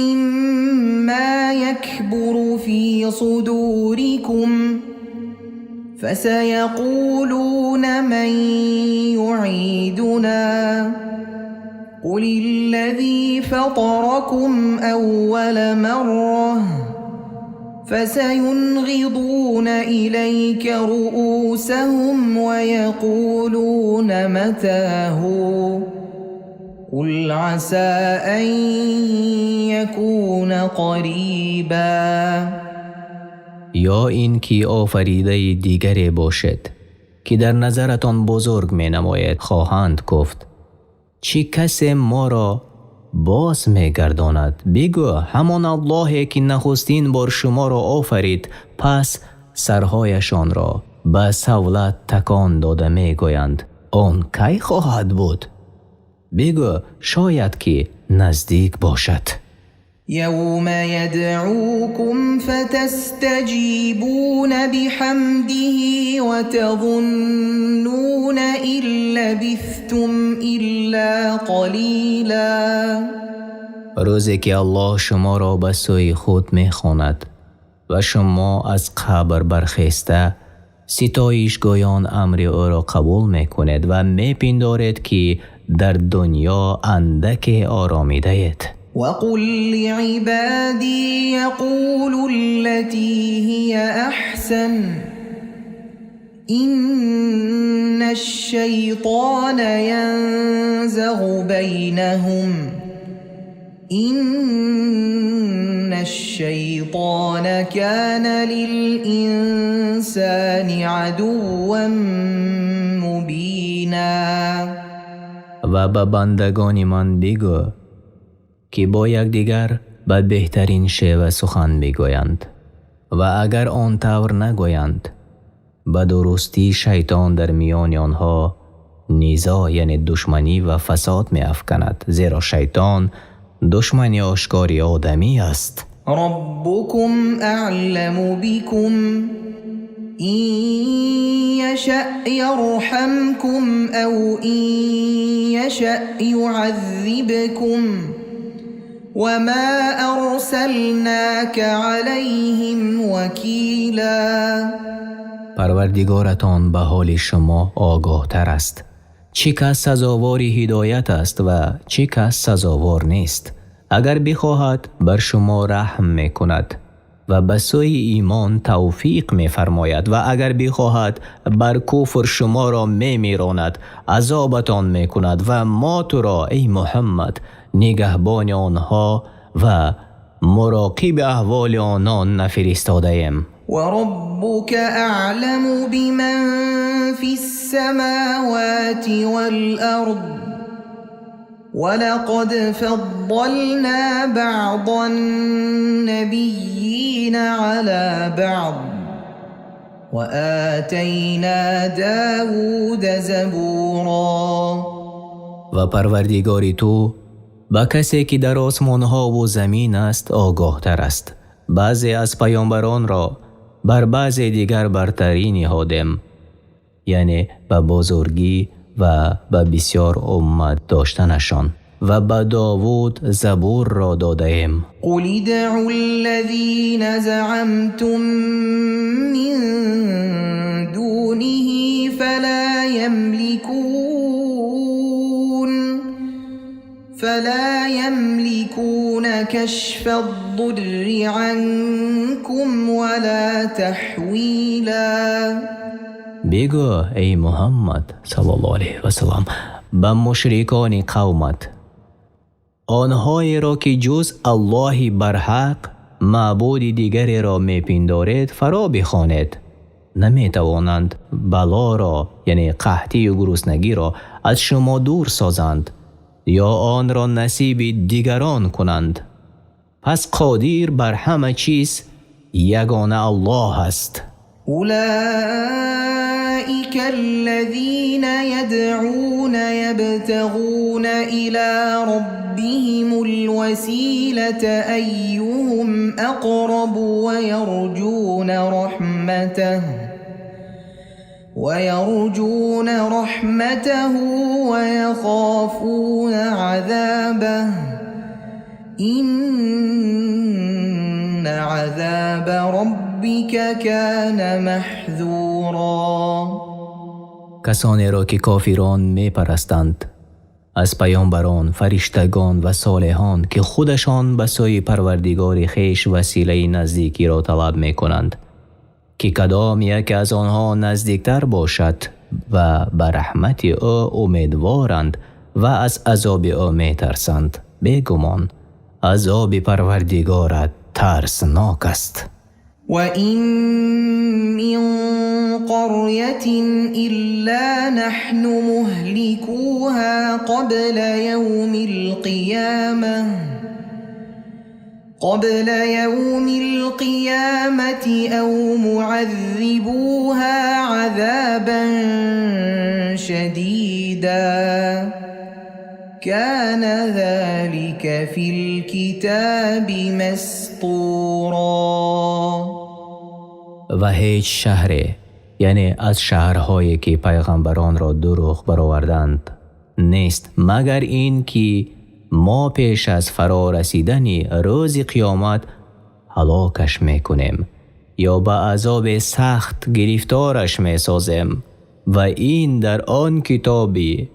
مما يكبر في صدوركم فسيقولون من يعيدنا قل الذي فطركم أول مرة فسينغضون إليك رؤوسهم ويقولون متاه قل عسى أن يكون قريبا. Ё ин ки офаридаи дигаре бошед, ки дар назаратон бузург менамояд. Хоҳанд гуфт: «Чӣ касе моро боз мегардонад?» Бигӯ: «Ҳамон Аллоҳе, ки нахустин бор шуморо офарид». Пас сарҳояшонро ба савлат такон дода мегӯянд: «Он кай хоҳад буд?» Бигӯ: «Шояд ки наздик бошад». يوم يدعوكم فتستجيبون بحمده وتظنون إن لبثتم إلا قليلا. Рӯзе ки Аллоҳ шуморо ба сӯи худ мехонад. Ва шумо аз қабр бархоста ситоишгӯён амри ӯро қабул мекунед ва мепиндоред, ки дар дунё андаке оромидаед. وقل لعبادي يقولوا التي هي أحسن إن الشيطان ينزغ بينهم إن الشيطان كان للإنسان عدوا مبينا. Ва ба бандагони ман бигӯ, ки бо якдигар ба беҳтарин шева сухан бигӯянд, ва агар он тавр нагӯянд, ба дурустӣ шайтон дар миёни онҳо низоъ, яъне душманӣ ва фасод меафканад, зеро шайтон душмани ошкори одамӣ аст. ربكم أعلم بكم إن يشأ يرحمكم أو إن يشأ يعذبكم وما أرسلناك عليهم وكيلا. Парвардигоратон ба ҳоли шумо огоҳтар аст, чӣ кас сазовори ҳидоят аст ва чӣ кас сазовор нест. Агар бихоҳад, бар шумо раҳм мекунад ва ба сӯи имон тавфиқ мефармояд, ва агар бихоҳад, бар куфр шуморо мемиронад, азобатон мекунад, ва мо туро, эй Муҳаммад, нигаҳбони онҳо ва муроқиби аҳволи онон нафиристодаем. وربك أعلم بمن في السماوات والأرض ولقد فضلنا بعض النبيين على بعض وآتينا داود زبورا. Ва Парвардигори ту ба касе, ки дар осмонҳову замин аст, огоҳтар аст. Баъзе аз паёмбаронро бар баъзе дигар бартарӣ ниҳодем, яъне ба бузургӣ ва ба бисёр уммат доштанашон, ва ба Довуд Забурро додаем. قل ادعوا الذين زعمتم من دونه فلا يملكون كشف الضر عنكم ولا تحويلا. Бигӯ, эй Муҳаммад саллаллоҳу алайҳи васаллам, ба мушрикони қавмат: онҳоеро, ки ҷуз Аллоҳи барҳақ маъбуди дигареро мепиндоред, фаро бихонед. Наметавонанд балоро, яъне қаҳтию гуруснагиро, аз шумо дур созанд ё онро насиби дигарон кунанд. Пас қодир бар ҳама чиз ягона Аллоҳ аст. أولئك الذين يدعون يبتغون إلى ربهم الوسيلة أيهم أقرب ويرجون رحمته ويخافون عذابه إن عذاب ربك كان محذورا. Касонеро, ки кофирон мепарастанд аз паёмбарон, фариштагон ва солеҳон, ки худашон ба сӯи Парвардигори хеш василаи наздикиро талаб мекунанд, ки кадом яке аз онҳо наздиктар бошад, ва ба раҳмати ӯ умедворанд ва аз азоби ӯ метарсанд. Бегумон, азоби Парвардигорат тарснок аст. وإن من قرية إلا نحن مهلكوها قبل يوم القيامة أو معذبوها عذابا شديدا كان ذلك في الكتاب مسطورا. Ва ҳеҷ шаҳре, яъне аз шаҳрҳое, ки пайғамбаронро дурӯғ бароварданд, нест, магар ин ки мо пеш аз фаро расидани рӯзи қиёмат ҳалокаш мекунем. ё ба азоби сахт гирифтораш месозем ва ин дар он китоби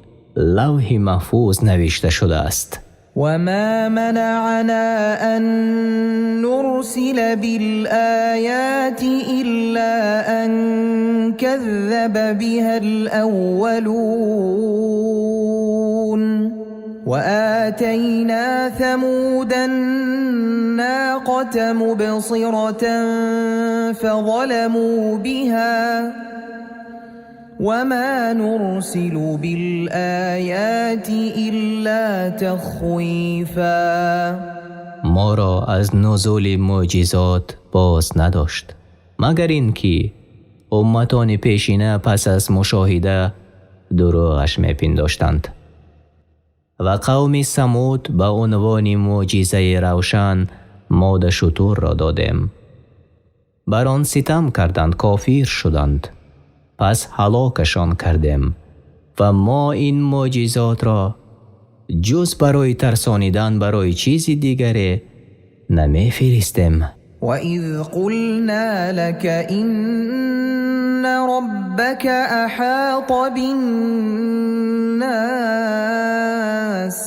лавҳи маҳфуз навишта шудааст. وما منعنا أن نرسل بالآيات إلا أن كذب بها الأولون وآتينا ثمود الناقة مبصرة فظلموا بها وما نرسل بالآيات إلا تخويفا. Моро аз нузули мӯъҷизот боз надошт, магар ин ки умматони пешина пас аз мушоҳида дурӯғаш мепиндоштанд. Ва қавми Самуд ба унвони мӯъҷизаи равшан мода шутурро додем. Бар он ситам карданд, кофир шуданд. Пас ҳалокашон кардем ва мо ин мӯъҷизотро ҷуз барои тарсонидан барои чизи дигаре намефиристем. وإذ قلنا لك إن ربك أحاط بالناس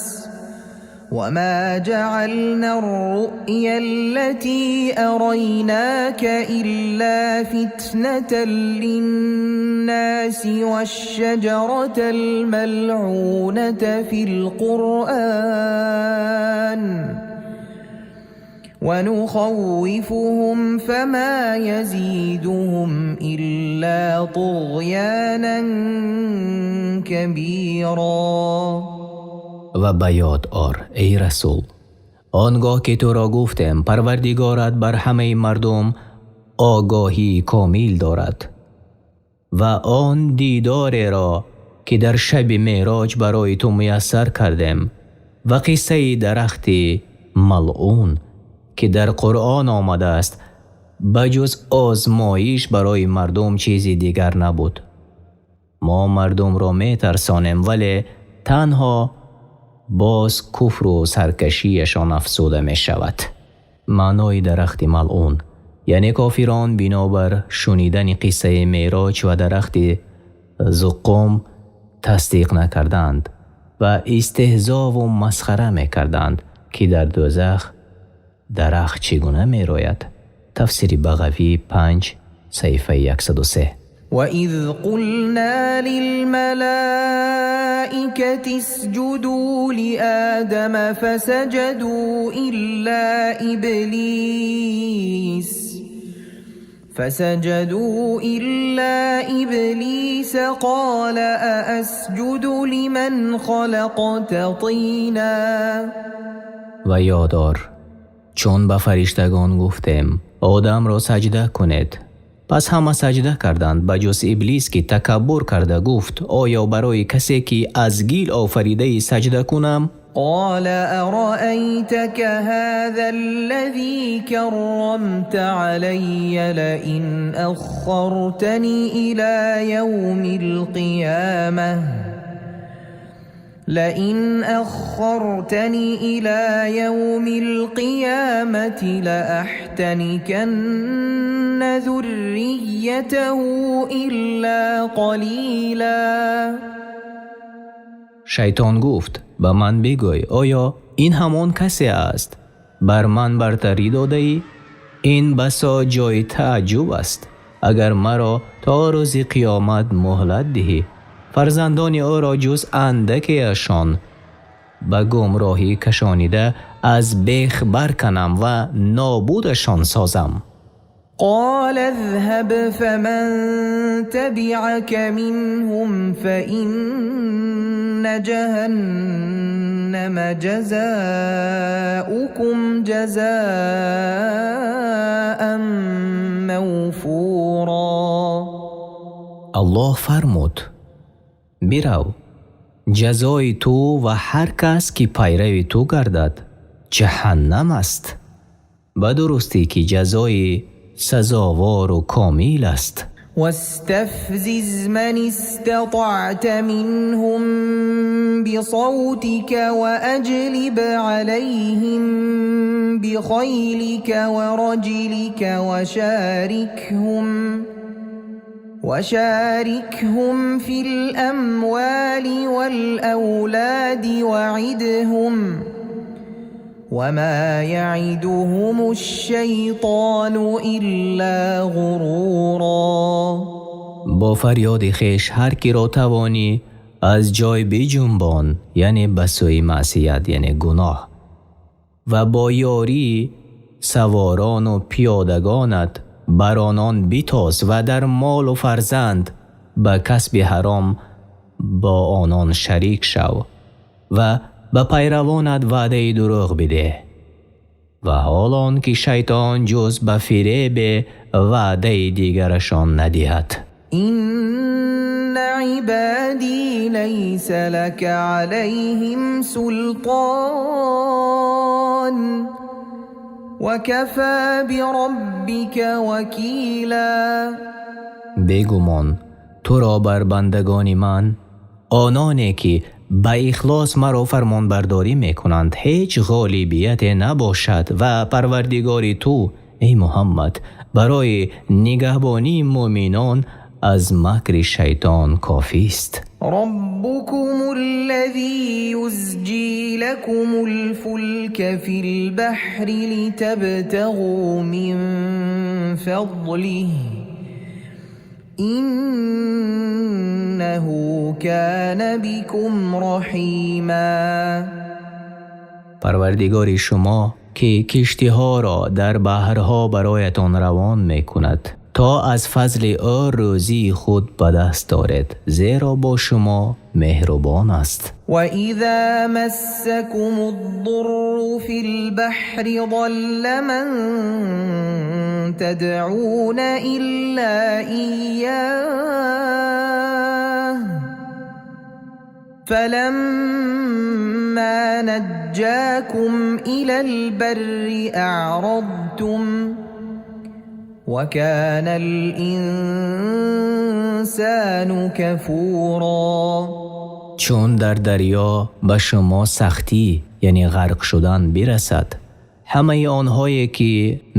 وما جعلنا الرؤيا التي أريناك إلا فتنة للناس والشجرة الملعونة في القرآن ونخوفهم فما يزيدهم إلا طغيانا كبيرا. Ва ба ёд ор, эй расул, он гоҳ ки туро гуфтем: Парвардигорат бар ҳамаи мардум огоҳии комил дорад ва он дидореро, ки дар шаби меъроҷ барои ту муяссар кардем, ва қиссаи дарахти малъун, ки дар Қуръон омадааст, ба ҷуз озмоиш барои мардум чизи дигар набуд. Мо мардумро метарсонем, вале танҳо боз куфру саркашиашон афзуда мешавад. Маънои дарахти малъун, яъне кофирон бинобар шунидани қиссаи меъроҷ ва дарахти зуққум тасдиқ накарданд ва истеҳзову масхара мекарданд, ки дар дӯзах дарахт чӣ гуна мерояд. Тафсири Бағавӣ, 5, саҳифаи 103. وإذ قلنا للملائكة اسجدوا لآدم فسجدوا إلا إبليس قال أأسجد لمن خلقت طينا. Ва ёд ор, чун ба фариштагон гуфтем: Одамро саҷда кунед. Пас ҳама саҷда карданд, ба ҷуз Иблис, ки такаббур карда гуфт: оё барои касе, ки аз гил офаридаӣ, саҷда кунам? قال أرأيتك هذا الذي كرمت علي لئن أخرتني إلى يوم القيامة لئن أخرتني إلى يوم القيامة لأحتنكن ذريته إلا قليلا. Шайтон гуфт: ба ман бигӯй, оё ин ҳамон касе аст, бар ман бартарӣ додаӣ? Ин басо ҷои тааҷҷуб аст. Агар маро то рӯзи қиёмат муҳлат диҳӣ, фарзандони ӯро ҷуз андакеашон ба гумроҳӣ кашонида, аз бех барканам ва нобудашон созам. قال اذهب فمن تبعك منهم فإن جهنم جزاؤكم جزاء موفورا. Аллоҳ фармуд: бирав, ҷазои ту ва ҳар кас, ки пайрави ту гардад, ҷаҳаннам аст. Ба дурустӣ, ки ҷазои сазовору комил аст. واستفزز من استطعت منهم بصوتك وأجلب عليهم بخيلك ورجلك وشاركهم في الأموال والأولاد وعدهم وما يعدهم الشيطان إلا غرورا. Бо фарёди хеш ҳар киро тавонӣ аз ҷой биҷунбон, яъне ба сӯи маъсият, яъне гуноҳ, ва бо ёрии саворон ва пиёдагонат бар онон битоз ва дар мол ва фарзанд ба касби ҳаром бо онон шарик шав ва ба пайравонат ваъдаи дурӯғ бидеҳ. Ва ҳол он ки шайтон ҷуз ба фиреб ваъдаи дигарашон надиҳад. إن عبادي ليس لك عليهم سلطان وكفى بربك وكيلا. Бегумон, туро бар бандагони ман, ононе ки ба ихлос маро фармонбардорӣ мекунанд, ҳеҷ ғолибияте набошад ва Парвардигори ту, эй Муҳаммад, барои нигаҳбонии мӯъминон аз макри шайтон кофист. ربكم الذي يزجي لكم الفلك في البحر لتبتغوا من فضله إنه كان بكم رحيما. Парвардигори шумо, ки киштиҳоро дар баҳрҳо бароятон равон мекунад, то аз фазли ӯ рӯзии худ ба даст оред, зеро бо шумо меҳрубон аст. وإذا مسكم الضر في البحر ضل من تدعون إلا إياه فلما نجاكم إلى البر أعرضتم وكان الإنسان كفورا. Чун дар дарё ба шумо сахтӣ, яъне ғарқ шудан, бирасад, ҳамаи онҳое ки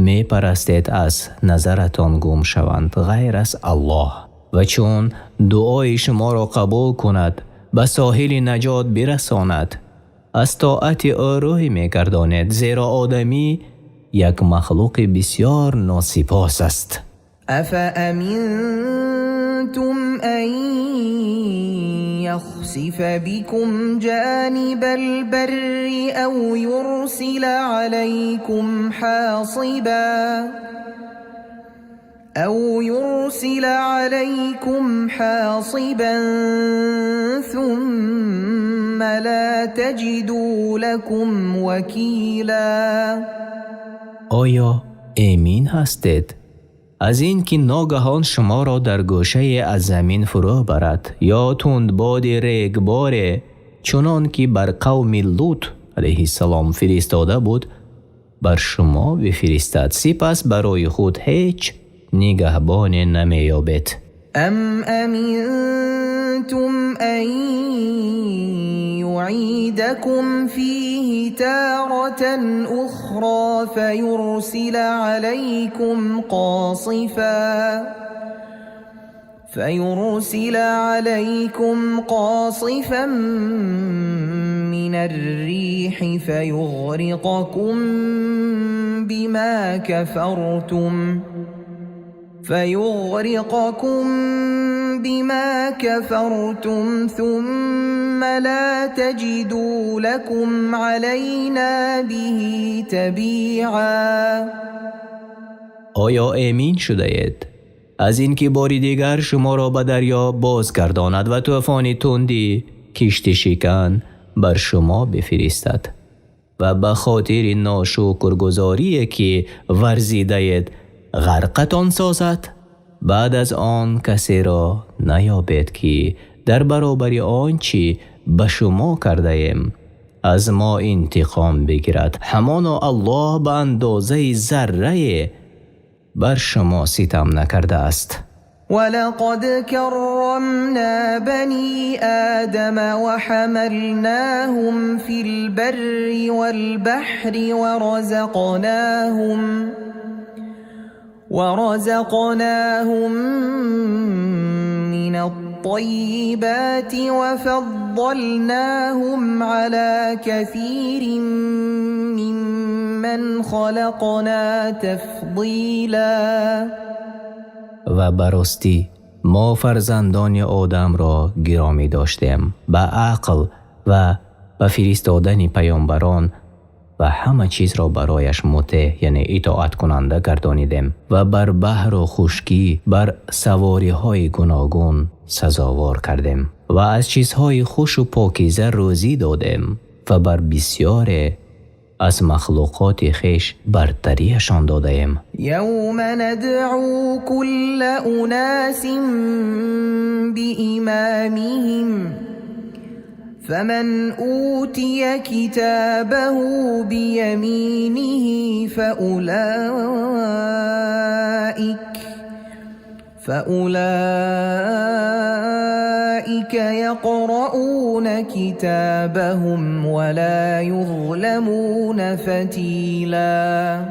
мепарастед аз назаратон гум шаванд, ғайр аз Аллоҳ, ва чун дуои шуморо қабул кунад, ба соҳили наҷот бирасонад, аз тоати ӯ рӯй мегардонед, зеро одамӣ як махлуқи бисёр носипос аст. أفأمنتم أن يخسف بكم جانب البر أو يرسل عليكم حاصبا ثم لا تجدوا لكم وكيلا؟ Оё эмин ҳастед аз ин ки ногаҳон шуморо дар гӯшае аз замин фурӯ барад ё тундбоди регборе, чунон ки бар қавми Лут алайҳиссалом фиристода буд, бар шумо бифиристад, сипас барои худ ҳеҷ нигаҳбоне намеёбед? أم أمنتم أن يعيدكم فيه تارة أخرى فيرسل عليكم قاصفا من الريح فيغرقكم بما كفرتم ثم لا تجدوا لكم علينا به تبيعا. Оё эмин шудаед аз ин ки бори дигар шуморо ба дарё бозгардонад ва тӯфони тунди киштишикан бар шумо бифиристад ва ба хотири ношукргузорие ки варзидаед ғарқатон созад, баъд аз он касеро наёбед, ки дар баробари он чӣ ба шумо кардаем аз мо интиқом бигирад? Ҳамоно Аллоҳ ба андозаи заррае бар шумо ситам накардааст. ولقد كرمنا بني آدم وحملناهم في البر والبحر ورزقناهم من الطيبات وفضلناهم على كثير ممن خلقنا تفضيلا. Ва ба ростӣ мо фарзандони Одамро гиромӣ доштем ба ақл ва ба фиристодани паёмбарон ва ҳама чизро барояш мутеъ, яъне итоаткунанда гардонидем ва бар баҳру хушкӣ бар савориҳои гуногун сазовор кардем ва аз чизҳои хушу покиза рӯзӣ додем ва бар бисёре аз махлуқоти хеш бартариашон додаем. يوم ندعو كل أناس بإمامهم فمن أوتي كتابه بيمينه فأولئك يقرؤون كتابهم ولا يظلمون فتيلا.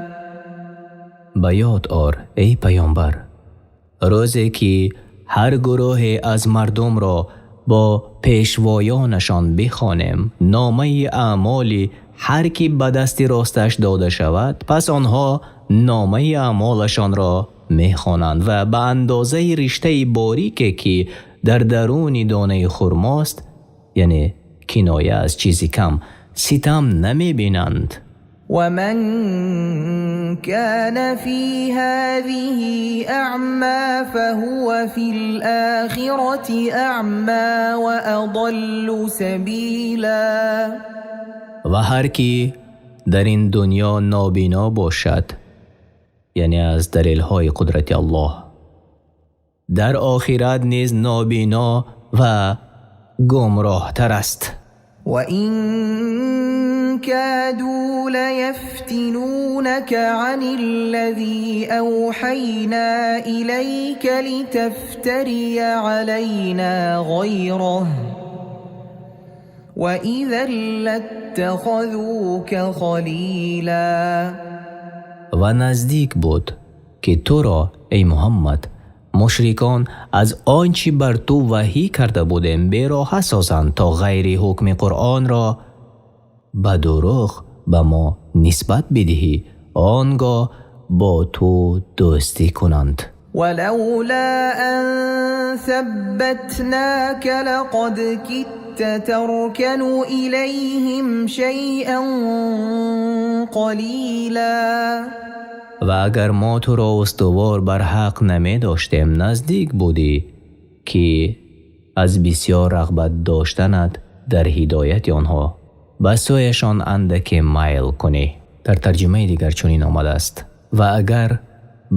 Ба ёд ор, эй паёмбар, рӯзе ки ҳар гурӯҳе аз мардумро бо пешвоёнашон бихонем номаи аъмоли ҳар кӣ ба дасти росташ дода шавад, пас онҳо номаи аъмолашонро мехонанд ва ба андозаи риштаи борике ки дар даруни донаи хурмост, яъне киноя аз чизи кам, ситам намебинанд. ومن كان في هذه أعمى فهو في الآخرة أعمى وأضل سبيلا. Ва ҳар кӣ дар ин дунё нобино бошад, яъне аз далелҳои қудрати Аллоҳ, дар охират низ нобино ва гумроҳтар аст. وإن كادوا ليفتنونك عن الذي أوحينا إليك لتفتري علينا غيره وإذا لاتخذوك خليلا. Ва наздик буд, ки туро, эй Муҳаммад, мушрикон аз он чӣ бар ту ваҳӣ карда будем бероҳа созанд, то ғайри ҳукми Қуръонро ба дурӯғ ба мо нисбат бидиҳӣ, он гоҳ бо ту дӯстӣ кунанд. ولولا أن ثبتناك لقد كدت تركن إليهم شيئا قليلا. Ва агар мо туро устувор бар ҳақ намедоштем, наздик будӣ, ки аз бисёр рағбат доштанат дар ҳидояти онҳо ба сӯяшон андаке майл кунӣ. Дар тарҷумаи дигар чунин омадааст: ва агар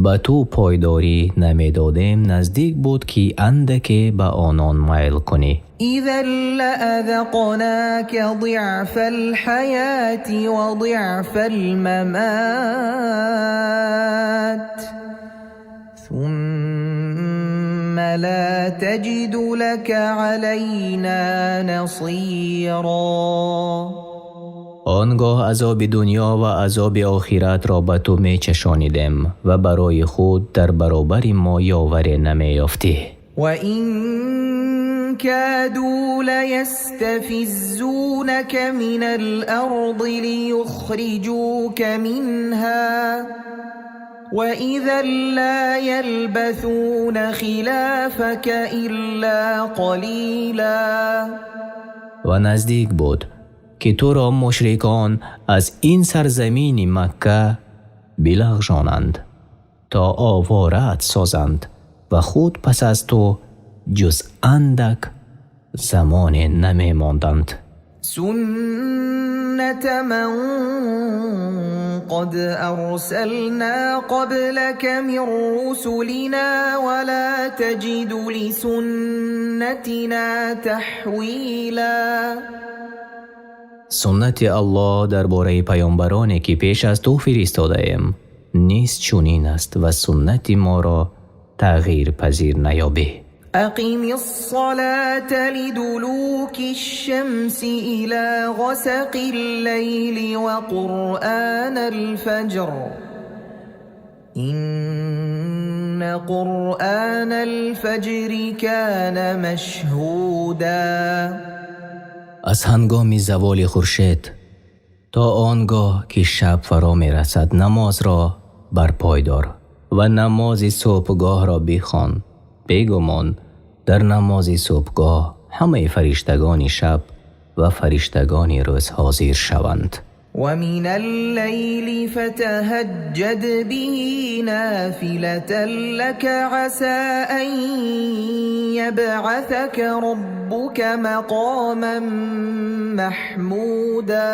ба ту пойдорӣ намедодем, наздик буд, ки андаке ба онон майл кунӣ. إذا لأذقناك ضعف الحياة وضعف الممات ثم لا تجد لك علينا نصيرا. Он гоҳ азоби дунё ва азоби охиратро ба ту мечашонидем ва барои худ дар баробари мо ёваре намеёфтӣ. وإن كادوا ليستفزونك من الأرض ليخرجوك منها وإذا لا يلبثون خلافك إلا قليلا. Ва наздик буд, ки туро мушрикон аз ин сарзамини Макка билағжонанд, то овораат созанд ва худ пас аз ту ҷуз андак замоне намемонданд. سنة من قد أرسلنا قبلك من رسلنا ولا تجد لسنتنا تحويلا. Суннати Аллоҳ дар бораи паёмбароне, ки пеш аз ту фиристодаем, низ чунин аст ва суннати моро тағйирпазир наёбӣ. أقم الصلاة لدلوك الشمس إلى غسق الليل وقرآن الفجر إن قرآن الفجر كان مشهودا. Аз ҳангоми заволи хуршед то он гоҳ ки шаб фаро мерасад, намозро барпой дор ва намози субҳгоҳро бихон. Бегумон, дар намози субҳгоҳ ҳамаи фариштагони шаб ва фариштагони рӯз ҳозир шаванд. ومن الليل فتهجد به نافلة لك عسى أن يبعثك ربك مقاما محمودا.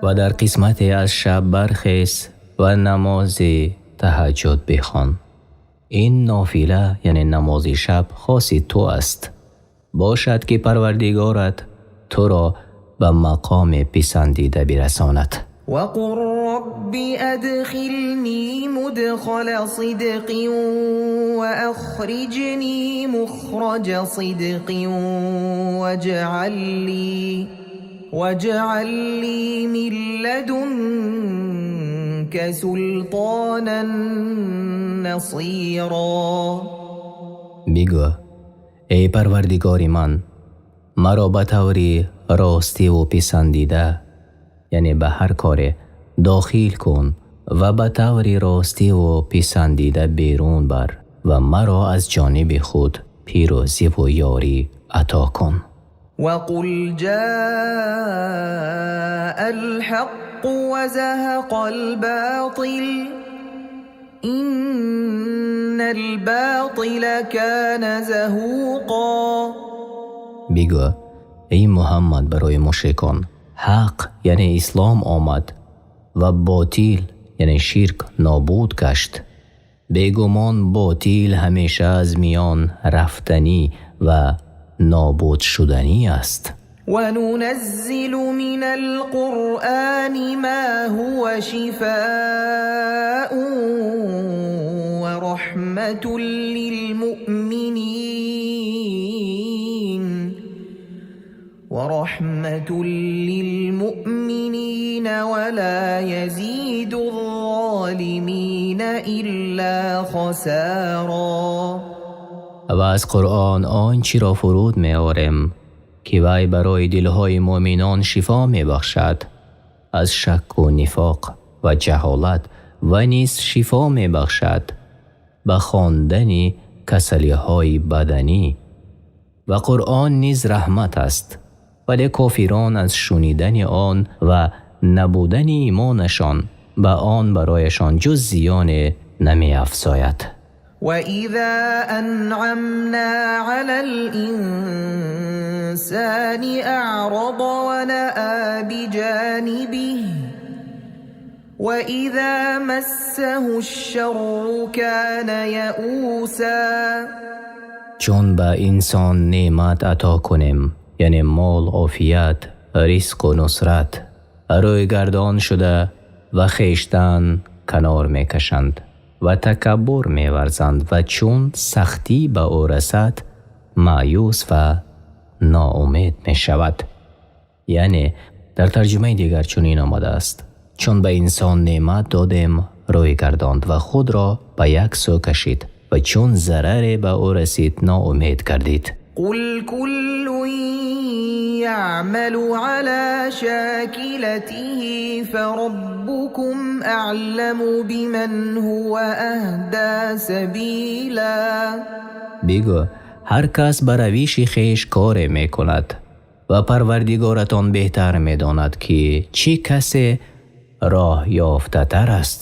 Ва дар қисмате аз шаб бархез ва намози таҳаҷҷуд бихон. Ин нофила, яъне намози шаб, хоси ту аст. Бошад, ки Парвардигорат туро ба мақоми писандида бирасонад. وقل رب أدخلني مدخل صدق وأخرجني مخرج صدق واجعل لي من لدنك سلطانا نصيرا. Бигӯ: эй Парвардигори ман, маро ба таври ростиву писандида, яъне ба ҳар коре дохил кун ва ба таври ростиву писандида берун бар ва маро аз ҷониби худ пирӯзиву ёрӣ ато кун. وقل جاء الحق وزهق الباطل إن الباطل كان زهوقا. Бигӯ, эй Муҳаммад, барои мушрикон: ҳақ, яъне ислом, омад ва ботил, яъне ширк, нобуд гашт. Бегумон, ботил ҳамеша аз миён рафтанӣ ва нобудшуданӣ аст. وننزل من القرآن ما هو شفاء ورحمة للمؤمنين ولا يزيد الظالمين إلا خسارا. Ва аз Қуръон он чиро фуруд меорем, ки вай барои дилҳои мӯъминон шифо мебахшад аз шакку нифоқ ва ҷаҳолат ва низ шифо мебахшад ба хондани касалиҳои баданӣ. Ва Қуръон низ раҳмат аст, вале кофирон аз шунидани он ва набудани имонашон ба он барояшон ҷуз зиёне намеафзояд. وإذا أنعمنا على الإنسان أعرض ونأى بجانبه وإذا مسه الشر كان يئوسا. Чун ба инсон неъмат ато кунем, яъне мол, офият, ризқу нусрат, рӯйгардон шуда ва хештан канор мекашанд ва такаббур меварзанд ва чун сахтӣ ба ӯ расад, маъюс ва ноумед мешавад. Яъне дар тарҷумаи дигар чунин омадааст: чун ба инсон неъмат додем, рӯй гардонд ва худро ба як сӯ кашид ва чун зараре ба ӯ расид, ноумед гардид. قل كل يعمل على شاكلته فربكم أعلم بمن هو أهدى سبيلا. Бигӯ: ҳар кас ба равиши хеш коре мекунад ва Парвардигоратон беҳтар медонад, ки чӣ касе роҳ ёфтатар аст.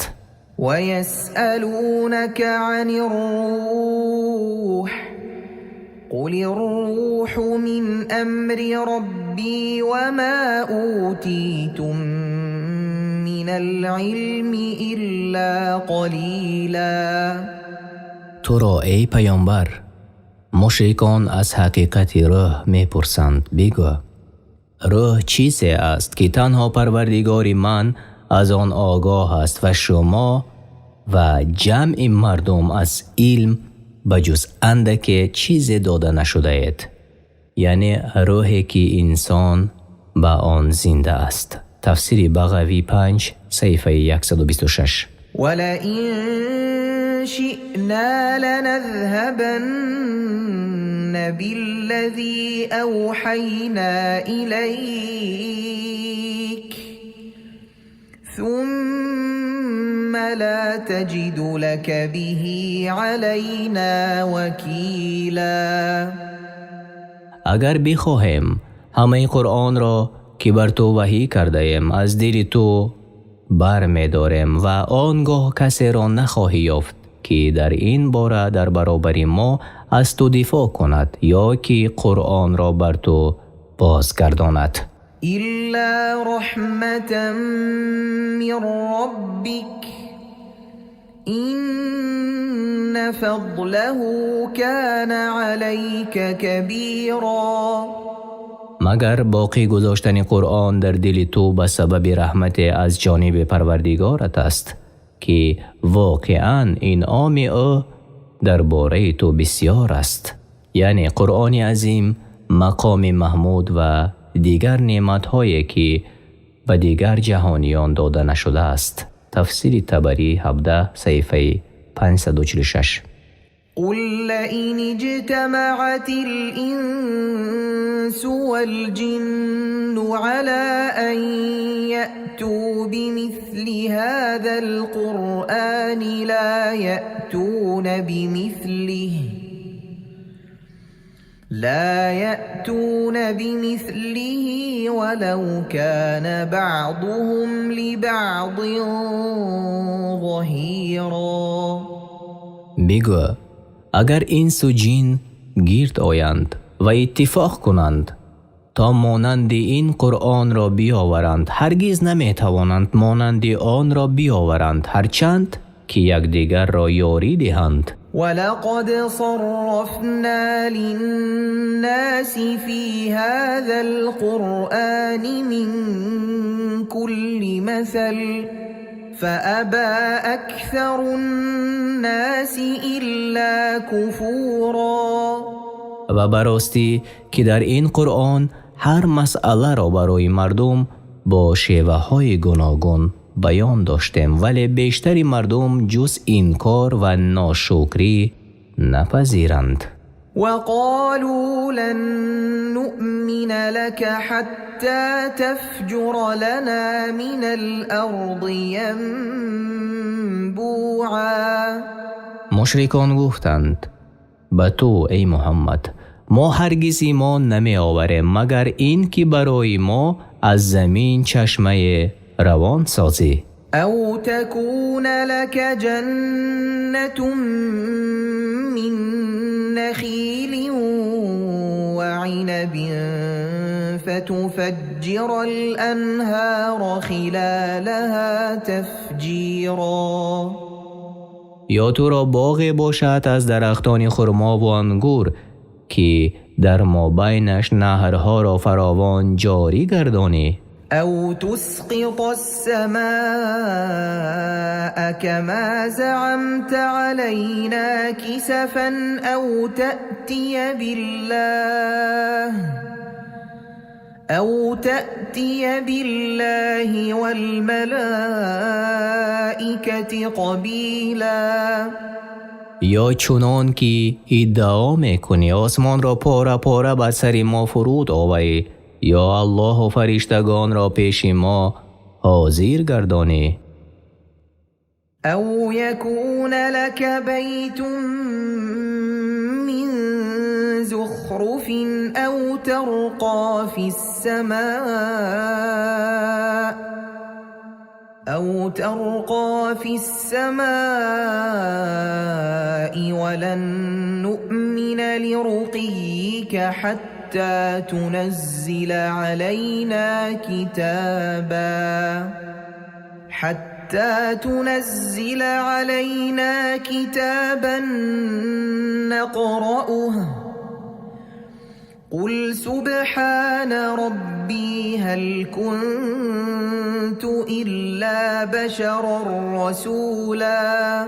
ويسألونك عن الروح قل الروح من أمر ربي وما أوتيتم من العلم إلا قليلا. Туро, эй паёмбар, мушрикон аз ҳақиқати рӯҳ мепурсанд. Бигӯ: рӯҳ чизе аст, ки танҳо Парвардигори ман аз он огоҳ аст ва шумо Ва ҷамъи мардум аз илм ба ҷуз андаке чизе дода нашудаед, яъне рӯҳе ки инсон ба он зинда аст. Тафсири Бағавӣ, 5, саҳифаи 126. ولئن شئنا لنذهبن بالذي أوحينا إليك ثم لا تجد لك به علينا وكيلا. Агар бихоҳем, ҳамаи Қуръонро, ки бар ту ваҳӣ кардаем, аз дили ту бармедорем ва он гоҳ касеро нахоҳӣ ёфт, ки дар ин бора дар баробари мо аз ту дифоъ кунад ё ки Қуръонро бар ту бозгардонад. إلا رحمة من ربك إن فضله كان عليك كبيرا. Магар боқӣ гузоштани Қуръон дар дили ту ба сабаби раҳмате аз ҷониби Парвардигорат аст, ки воқеан инъоми ӯ дар бораи ту бисёр аст, яъне Қуръони азим, мақоми маҳмуд ва дигар неъматҳое, ки ба дигар ҷаҳониён дода нашудааст. Тафсири Табарӣ, 17, саҳифаи 546. قل لئن اجتمعت الإنس والجن على أن يأتوا بمثل هذا القرآن لا يأتون بمثله ولو كان بعضهم لبعض ظهيرا. Бигӯ: агар инсу ҷин гирд оянд ва иттифоқ кунанд, то монанди ин Қуръонро биёваранд, ҳаргиз наметавонанд монанди онро биёваранд, ҳарчанд ки якдигарро ёрӣ диҳанд. ولقد صرفنا للناس في هذا القرآن من كل مثل فأبى أكثر الناس إلا كفورا. Ва ба ростӣ, ки дар ин Қуръон ҳар масъаларо барои мардум бо шеваҳои гуногун баён доштем, вале бештари мардум ҷуз инкор ва ношукрӣ напазиранд. وقالوا لن نؤمن لك حتى تفجر لنا من الأرض ينبوعا. Мушрикон гуфтанд ба ту, эй Муҳаммад: мо ҳаргиз имон намеоварем, магар ин ки барои мо аз замин чашмае равон созӣ. أو تكون لك جنة من نخيل وعنب فتفجر الأنهار خلالها تفجيرا. Ё туро боғе бошад аз дарахтони хурмову ангур, ки дар мобайнаш наҳрҳоро фаровон ҷорӣ гардонӣ. أو تسقط السماء كما زعمت علينا كسفا أو تأتي بالله والملائكة قبيلا. Ё чунон ки иддао мекунӣ, осмонро пора пора бар сари мо фуруд оварӣ, ё Аллоҳу фариштагонро пеши мо ҳозир гардонӣ. أو يكون لك بيت من زخرف أو ترقى في السماء ولن نؤمن لرقيك حتى تنزل علينا كتابا نقرأه. قل سبحان ربي هل كنت إلا بشرا رسولا.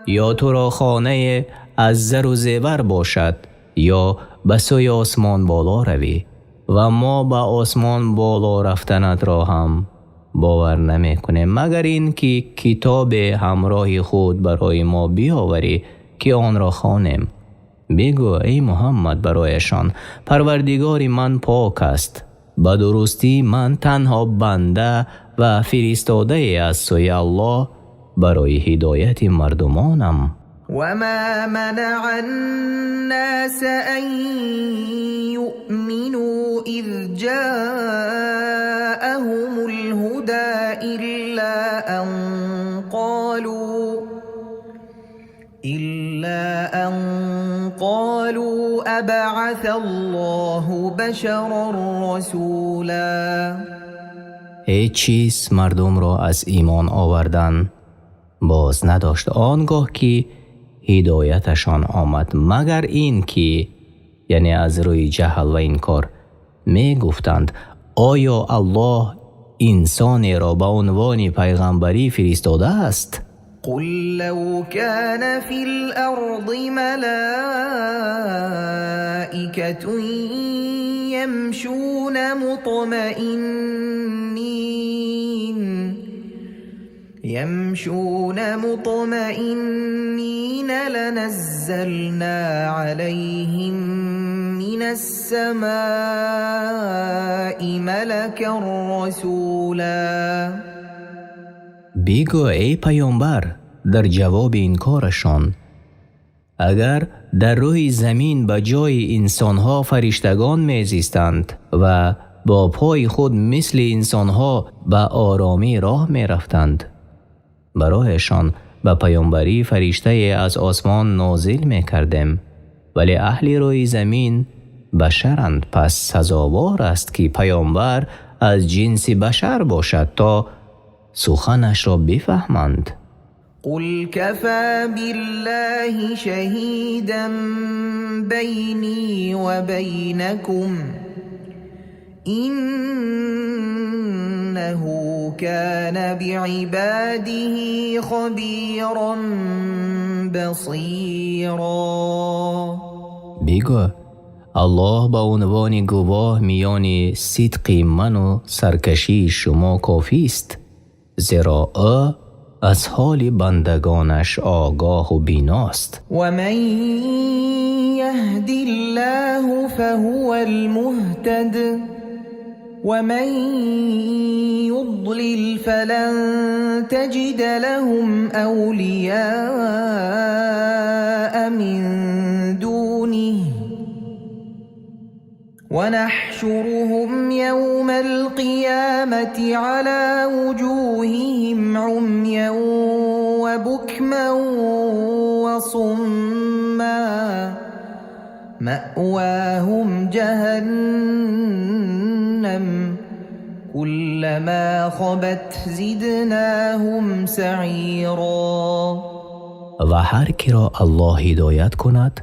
Ё туро хонае аз зару зевар бошад, ё ба сӯи осмон боло равӣ, ва мо ба осмон боло рафтанатро ҳам бовар намекунем, магар ин ки китобе ҳамроҳи худ барои мо биёварӣ, ки онро хонем. Бигӯ, эй Муҳаммад, барояшон: Парвардигори ман пок аст, ба дурустӣ ман танҳо банда ва фиристодае аз сӯи Аллоҳ барои ҳидояти мардумонам. وما منع الناس أن يؤمنوا إذ جاءهم الهدى إلا أن قالوا أبعث الله بشرا رسولا. Ҳеҷ чиз мардумро аз имон овардан боз надошт, он гоҳ ки ҳидояташон омад, магар ин ки, яъне аз рӯи ҷаҳл ва инкор, мегуфтанд: оё Аллоҳ инсонеро ба унвони пайғамбарӣ фиристодааст? قل لو كان في الأرض ملائكة يمشون مطمئنين لنزلنا عليهم من السماء ملكا رسولا. Бигӯ, эй паёмбар, дар ҷавоби инкорашон: агар дар рӯи замин ба ҷои инсонҳо фариштагон мезистанд ва бо пои худ мисли инсонҳо ба оромӣ роҳ мерафтанд, барояшон ба паёмбарӣ фариштае аз осмон нозил мекардем. Вале аҳли рӯи замин башаранд, пас сазовор аст, ки паёмбар аз ҷинси башар бошад, то суханашро бифаҳманд. قل كفى بالله شهيدا بيني وبينكم إنه كان بعباده خبيرا بصيرا. Бигӯ: Аллоҳ ба унвони гувоҳ миёни сидқи ману саркашии шумо кофист, зеро ӯ аз ҳоли бандагонаш огоҳу биност. ومن يهد الله فهو المهتد ومن يضلل فلن تجد لهم أولياء من دونه ونحشرهم يوم القيامة على وجوههم عميا وبكما وصما مأواهم جهنم كلما خبت زدناهم سعيرا. Ва ҳар киро Аллоҳ ҳидоят кунад,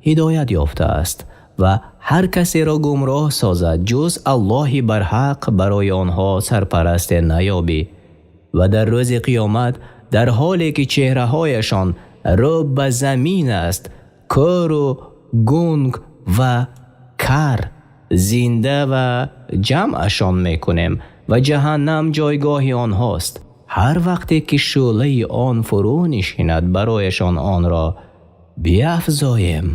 ҳидоят ёфтааст, ва ҳар касеро гумроҳ созад, ҷуз Аллоҳи барҳақ барои онҳо сарпарасте наёбӣ. Ва дар рӯзи қиёмат, дар ҳоле ки чеҳраҳояшон рӯ ба замин аст, кӯру гунг ва кар зинда ва ҷамъашон мекунем, ва ҷаҳаннам ҷойгоҳи онҳост. Ҳар вақте ки шӯълаи он фурӯ нишинад, барояшон онро биафзоем.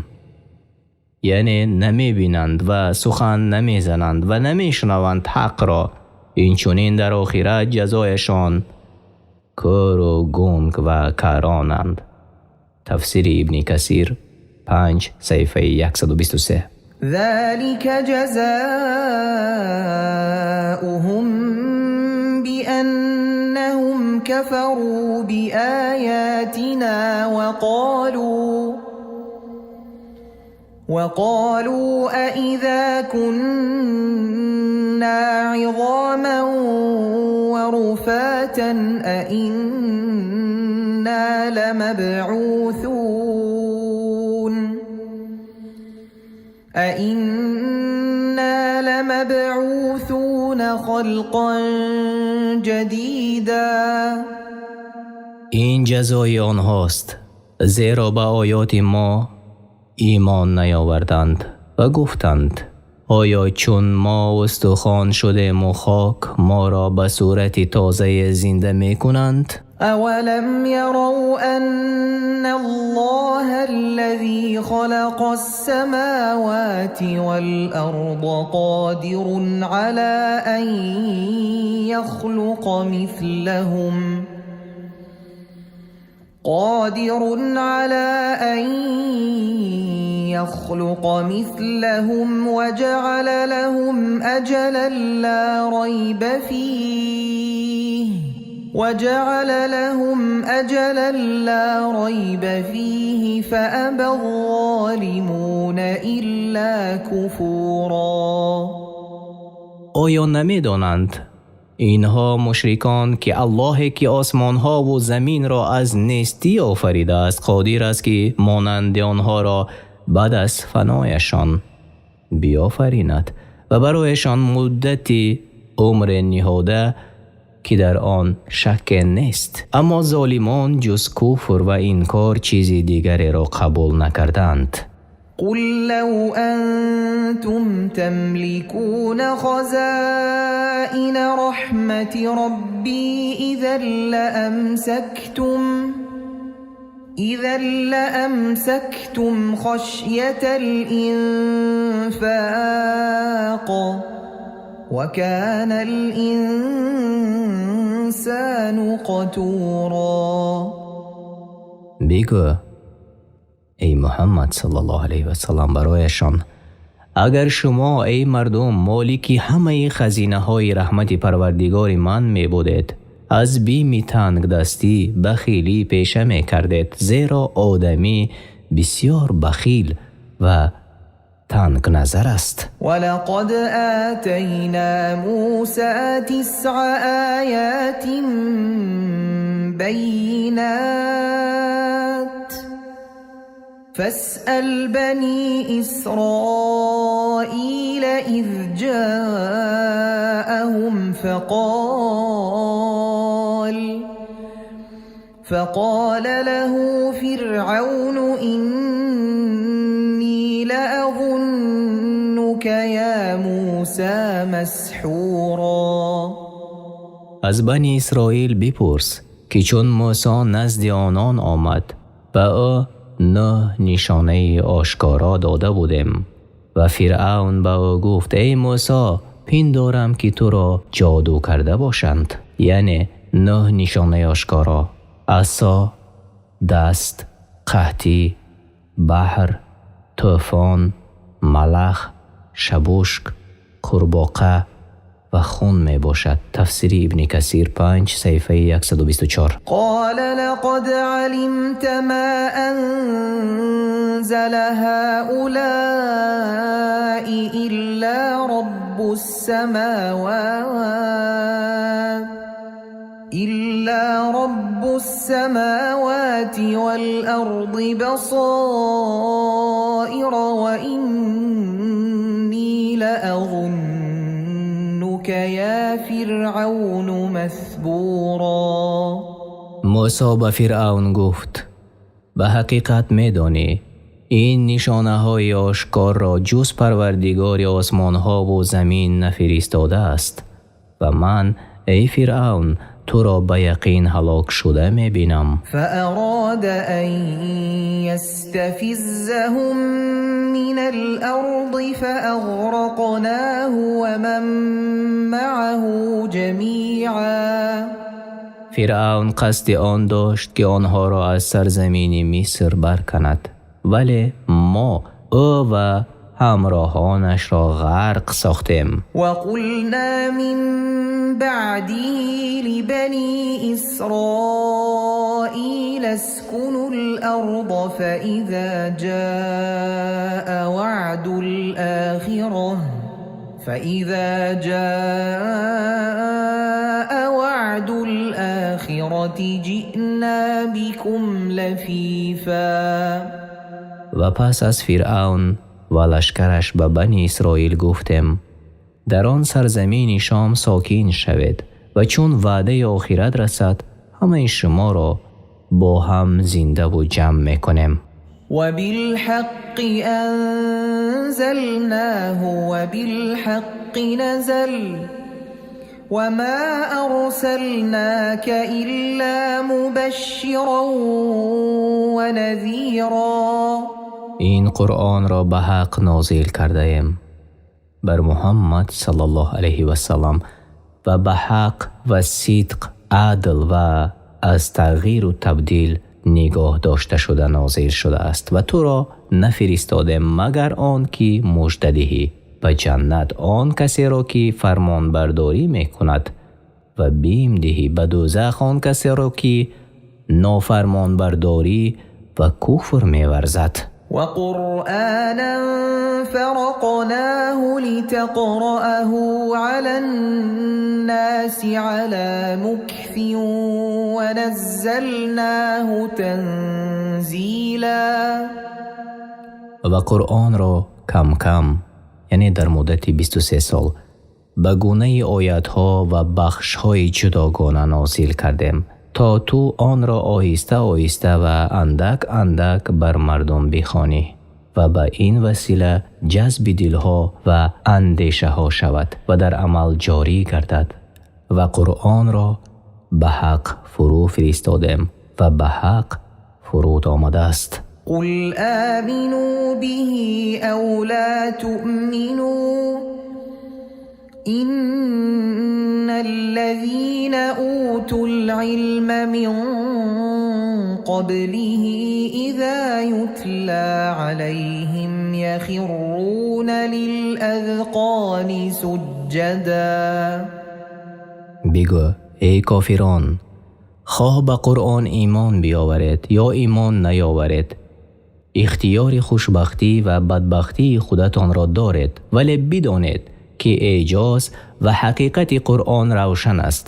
Яъне намебинанд ва сухан намезананд ва намешунаванд ҳақро. Инчунин дар охират ҷазояшон кӯру гунг ва каронанд. Тафсири Ибни Касир, 5, саҳифаи 123. ذلك جزاؤهم بأنهم كفروا بآياتنا وقالوا أإذا كنا عظاما ورفاتا أإنا لمبعوثون خلقا جديدا. Ин ҷазои онҳост, зеро ба оёти мо имон наёварданд ва гуфтанд: оё чун мо устухон шудем ва хок, моро ба сурати тоза зинда мекунанд? أولم يروا أن الله الذي خلق السماوات والأرض قادر على أن يخلق مثلهم قادر على أن يخلق مثلهم وجعل لهم أجلا لا ريب فيه وجعل لهم أجلا لا ريب فيه فأبى الظالمون إلا كفورا. Оё намедонанд инҳо мушрикон, ки Аллоҳе ки осмонҳову заминро аз нестӣ офаридааст, қодир аст, ки монанди онҳоро баъд аз фанояшон биёфаринад ва барояшон муддати умре ниҳода, ки дар он шакке нест, аммо золимон ҷуз куфр ва инкор чизи дигареро қабул накарданд. قل لو أنتم تملكون خزائن رحمة ربي إذا لأمسكتم خشية الإنفاق وكان الإنسان قتورا. Бигӯ, эй Муҳаммад саллаллоҳу алайҳи васаллам, барояшон: агар шумо, эй мардум, молики ҳамаи хазинаҳои раҳмати Парвардигори ман мебудед, аз бими тангдастӣ бахилӣ пеша мекардед, зеро одамӣ бисёр бахил ва тангназар аст. ولقد آتينا موسى تسع آيات بينات فاسأل بني إسرائيل إذ جاءهم فقال له فرعون إني لأظنك يا موسى مسحورا. Аз Бани Исроил бипурс, ки чун Мусо назди онон омад, ба ӯ нӯҳ нишонаи ошкоро дода будем ва Фиръавн ба ӯ гуфт: эй Мусо, пиндорам, ки туро ҷоду карда бошанд. Яъне нӯҳ нишонаи ошкоро: асо, даст, қаҳтӣ, баҳр, тӯфон, малах, шабушк, қурбоқа ва хун мебошад. Тафсири Ибни Касир, 5, саҳифаи 124. قال لقد علمت ما أنزل هؤلاء إلا رب السماوات والأرض بصائر وإني لأظنك يا فرعون مثبورا. Мусо ба Фиръавн гуфт: ба ҳақиқат медонӣ, ин нишонаҳои ошкорро ҷуз Парвардигори осмонҳову замин нафиристодааст ва ман, эй Фиръавн, туро ба яқин ҳалок шуда мебинам. فأراد أن يستفزهم من الأرض فأغرقناه ومن معه جميعا. Фиръавн қасди он дошт, ки онҳоро аз сарзамини Миср барканад, вале мо ӯ ва ҳамроҳонашро ғарқ сохтем. وقلنا من بعده لبني إسرائيل اسكنوا الأرض فإذا جاء وعد الآخرة جئنا بكم لفيفا. Ва пас аз Фиръавн ва лашкараш ба Бани Исроил гуфтем: Дар он сарзамини Шом сокин шавед ва чун ваъдаи охират расад, ҳамаи шуморо бо ҳам зинда ва ҷамъ мекунем. وبالحق أنزلناه وبالحق نزل وما أرسلناك إلا مبشرا ونذيرا. Ин Қуръонро ба ҳақ нозил кардаем бар Муҳаммад саллаллоҳу алайҳи васаллам ва ба ҳақ ва сидқ, адл ва аз тағйиру табдил нигоҳ дошта шуда нозил шудааст ва туро нафиристодем, магар он ки мужда диҳӣ ба ҷаннат он касеро, ки фармонбардорӣ мекунад, ва бим диҳӣ ба дӯзах он касеро, ки нофармонбардорӣ ва куфр меварзад. وقرآنا فرقناه لتقرأه على الناس على مكث ونزلناه تنزيلا. Ва Қуръонро кам кам, яъне дар муддати 23 сол, ба гунаи оятҳо ва бахшҳои ҷудогона нозил кардем, то ту онро оҳиста оҳиста ва андак андак бар мардум бихонӣ ва ба ин васила ҷазби дилҳо ва андешаҳо шавад ва дар амал ҷорӣ гардад. Ва Қуръонро ба ҳақ фурӯ фиристодем ва ба ҳақ фуруд омадааст. قل آمنوا به أو لا تؤمنوا إن الذين أوتوا العلم من قبله إذا يتلى عليهم يخرون للأذقان سجدا. Бигӯ: эй кофирон, хоҳ ба Қуръон имон биёваред ё имон наёваред, ихтиёри хушбахтӣ ва бадбахтии худатонро доред, вале бидонед, ки эъҷоз ва ҳақиқати Қуръон равшан аст.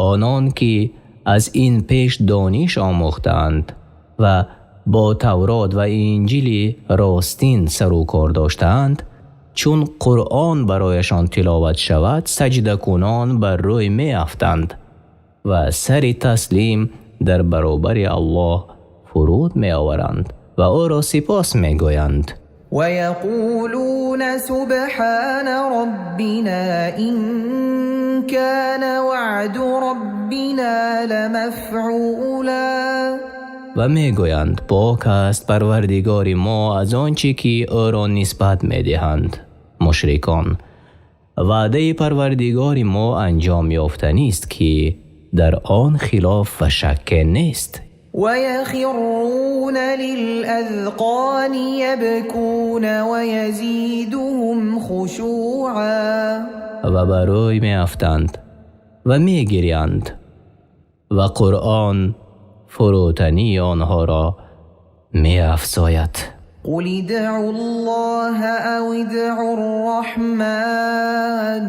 Онон ки аз ин пеш дониш омӯхтаанд ва бо Таврот ва Инҷили ростин сару кор доштаанд, чун Қуръон барояшон тиловат шавад, саҷдакунон бар рӯй меафтанд ва сари таслим дар баробари Аллоҳ фуруд меоваранд ва ӯро сипос мегӯянд. ويقولون سبحان ربنا إن كان وعد ربنا لمفعولا. Ва мегӯянд: пок аст Парвардигори мо аз он чӣ ки ӯро нисбат медиҳанд мушрикон. Ваъдаи Парвардигори мо анҷом ёфтанист, ки дар он хилоф ва шакке нест. ويخرون للأذقان يبكون ويزيدهم خشوعا. Ва ба рӯй меафтанд ва мегирянд ва Қуръон фурӯтании онҳоро меафзояд. قل ادعوا الله أو ادعوا الرحمن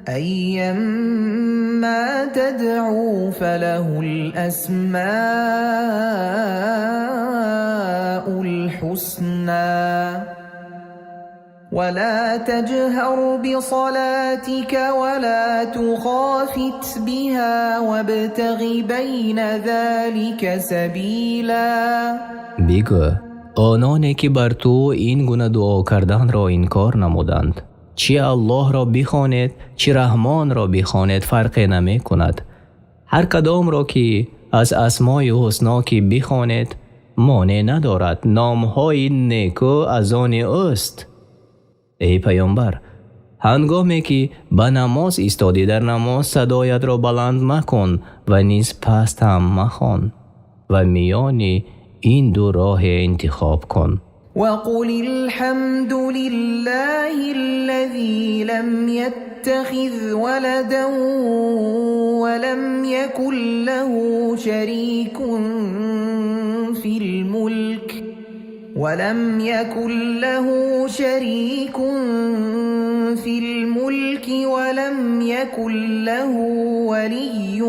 أيا ما تدعوا فله الأسماء الحسنى ولا تجهر بصلاتك ولا تخافت بها وابتغ بين ذلك سبيلا. Бигӯ: ононе ки бар ту ин гуна дуо карданро инкор намуданд, чӣ Аллоҳро бихонед, чӣ Раҳмонро бихонед, фарқе намекунад. Ҳар кадомро ки аз асмои ҳусно ки бихонед, монеъ надорад, номҳои некӯ аз они ӯст. Эй паёмбар, ҳангоме ки ба намоз истодӣ, дар намоз садоятро баланд макун ва низ паст ҳам махон ва миёни ин ду роҳе интихоб кун. وقل الحمد لله الذي لم يتخذ ولدا ولم يكن له شريك في الملك ولم يكن له شريك في الملك ولم يكن له ولي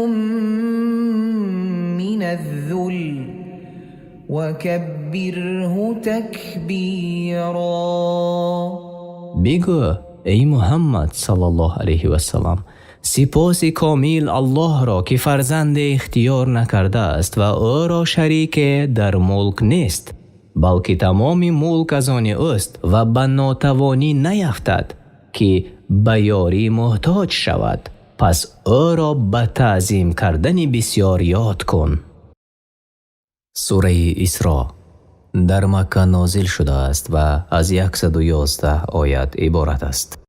من الذل وكبره تكبيرا. Бигӯ: Эй Муҳаммад саллаллоҳу алайҳи васаллам, сипоси комил Аллоҳро, ки фарзанде ихтиёр накардааст ва ӯро шарике дар мулк нест, балки тамоми мулк аз они ӯст ва ба нотавонӣ наяфтад, ки ба ёрӣ муҳтоҷ шавад. Пас ӯро ба таъзим кардани бисёр ёд кун. Сураи Исро дар Макка нозил шудааст ва аз 111 оят иборат аст.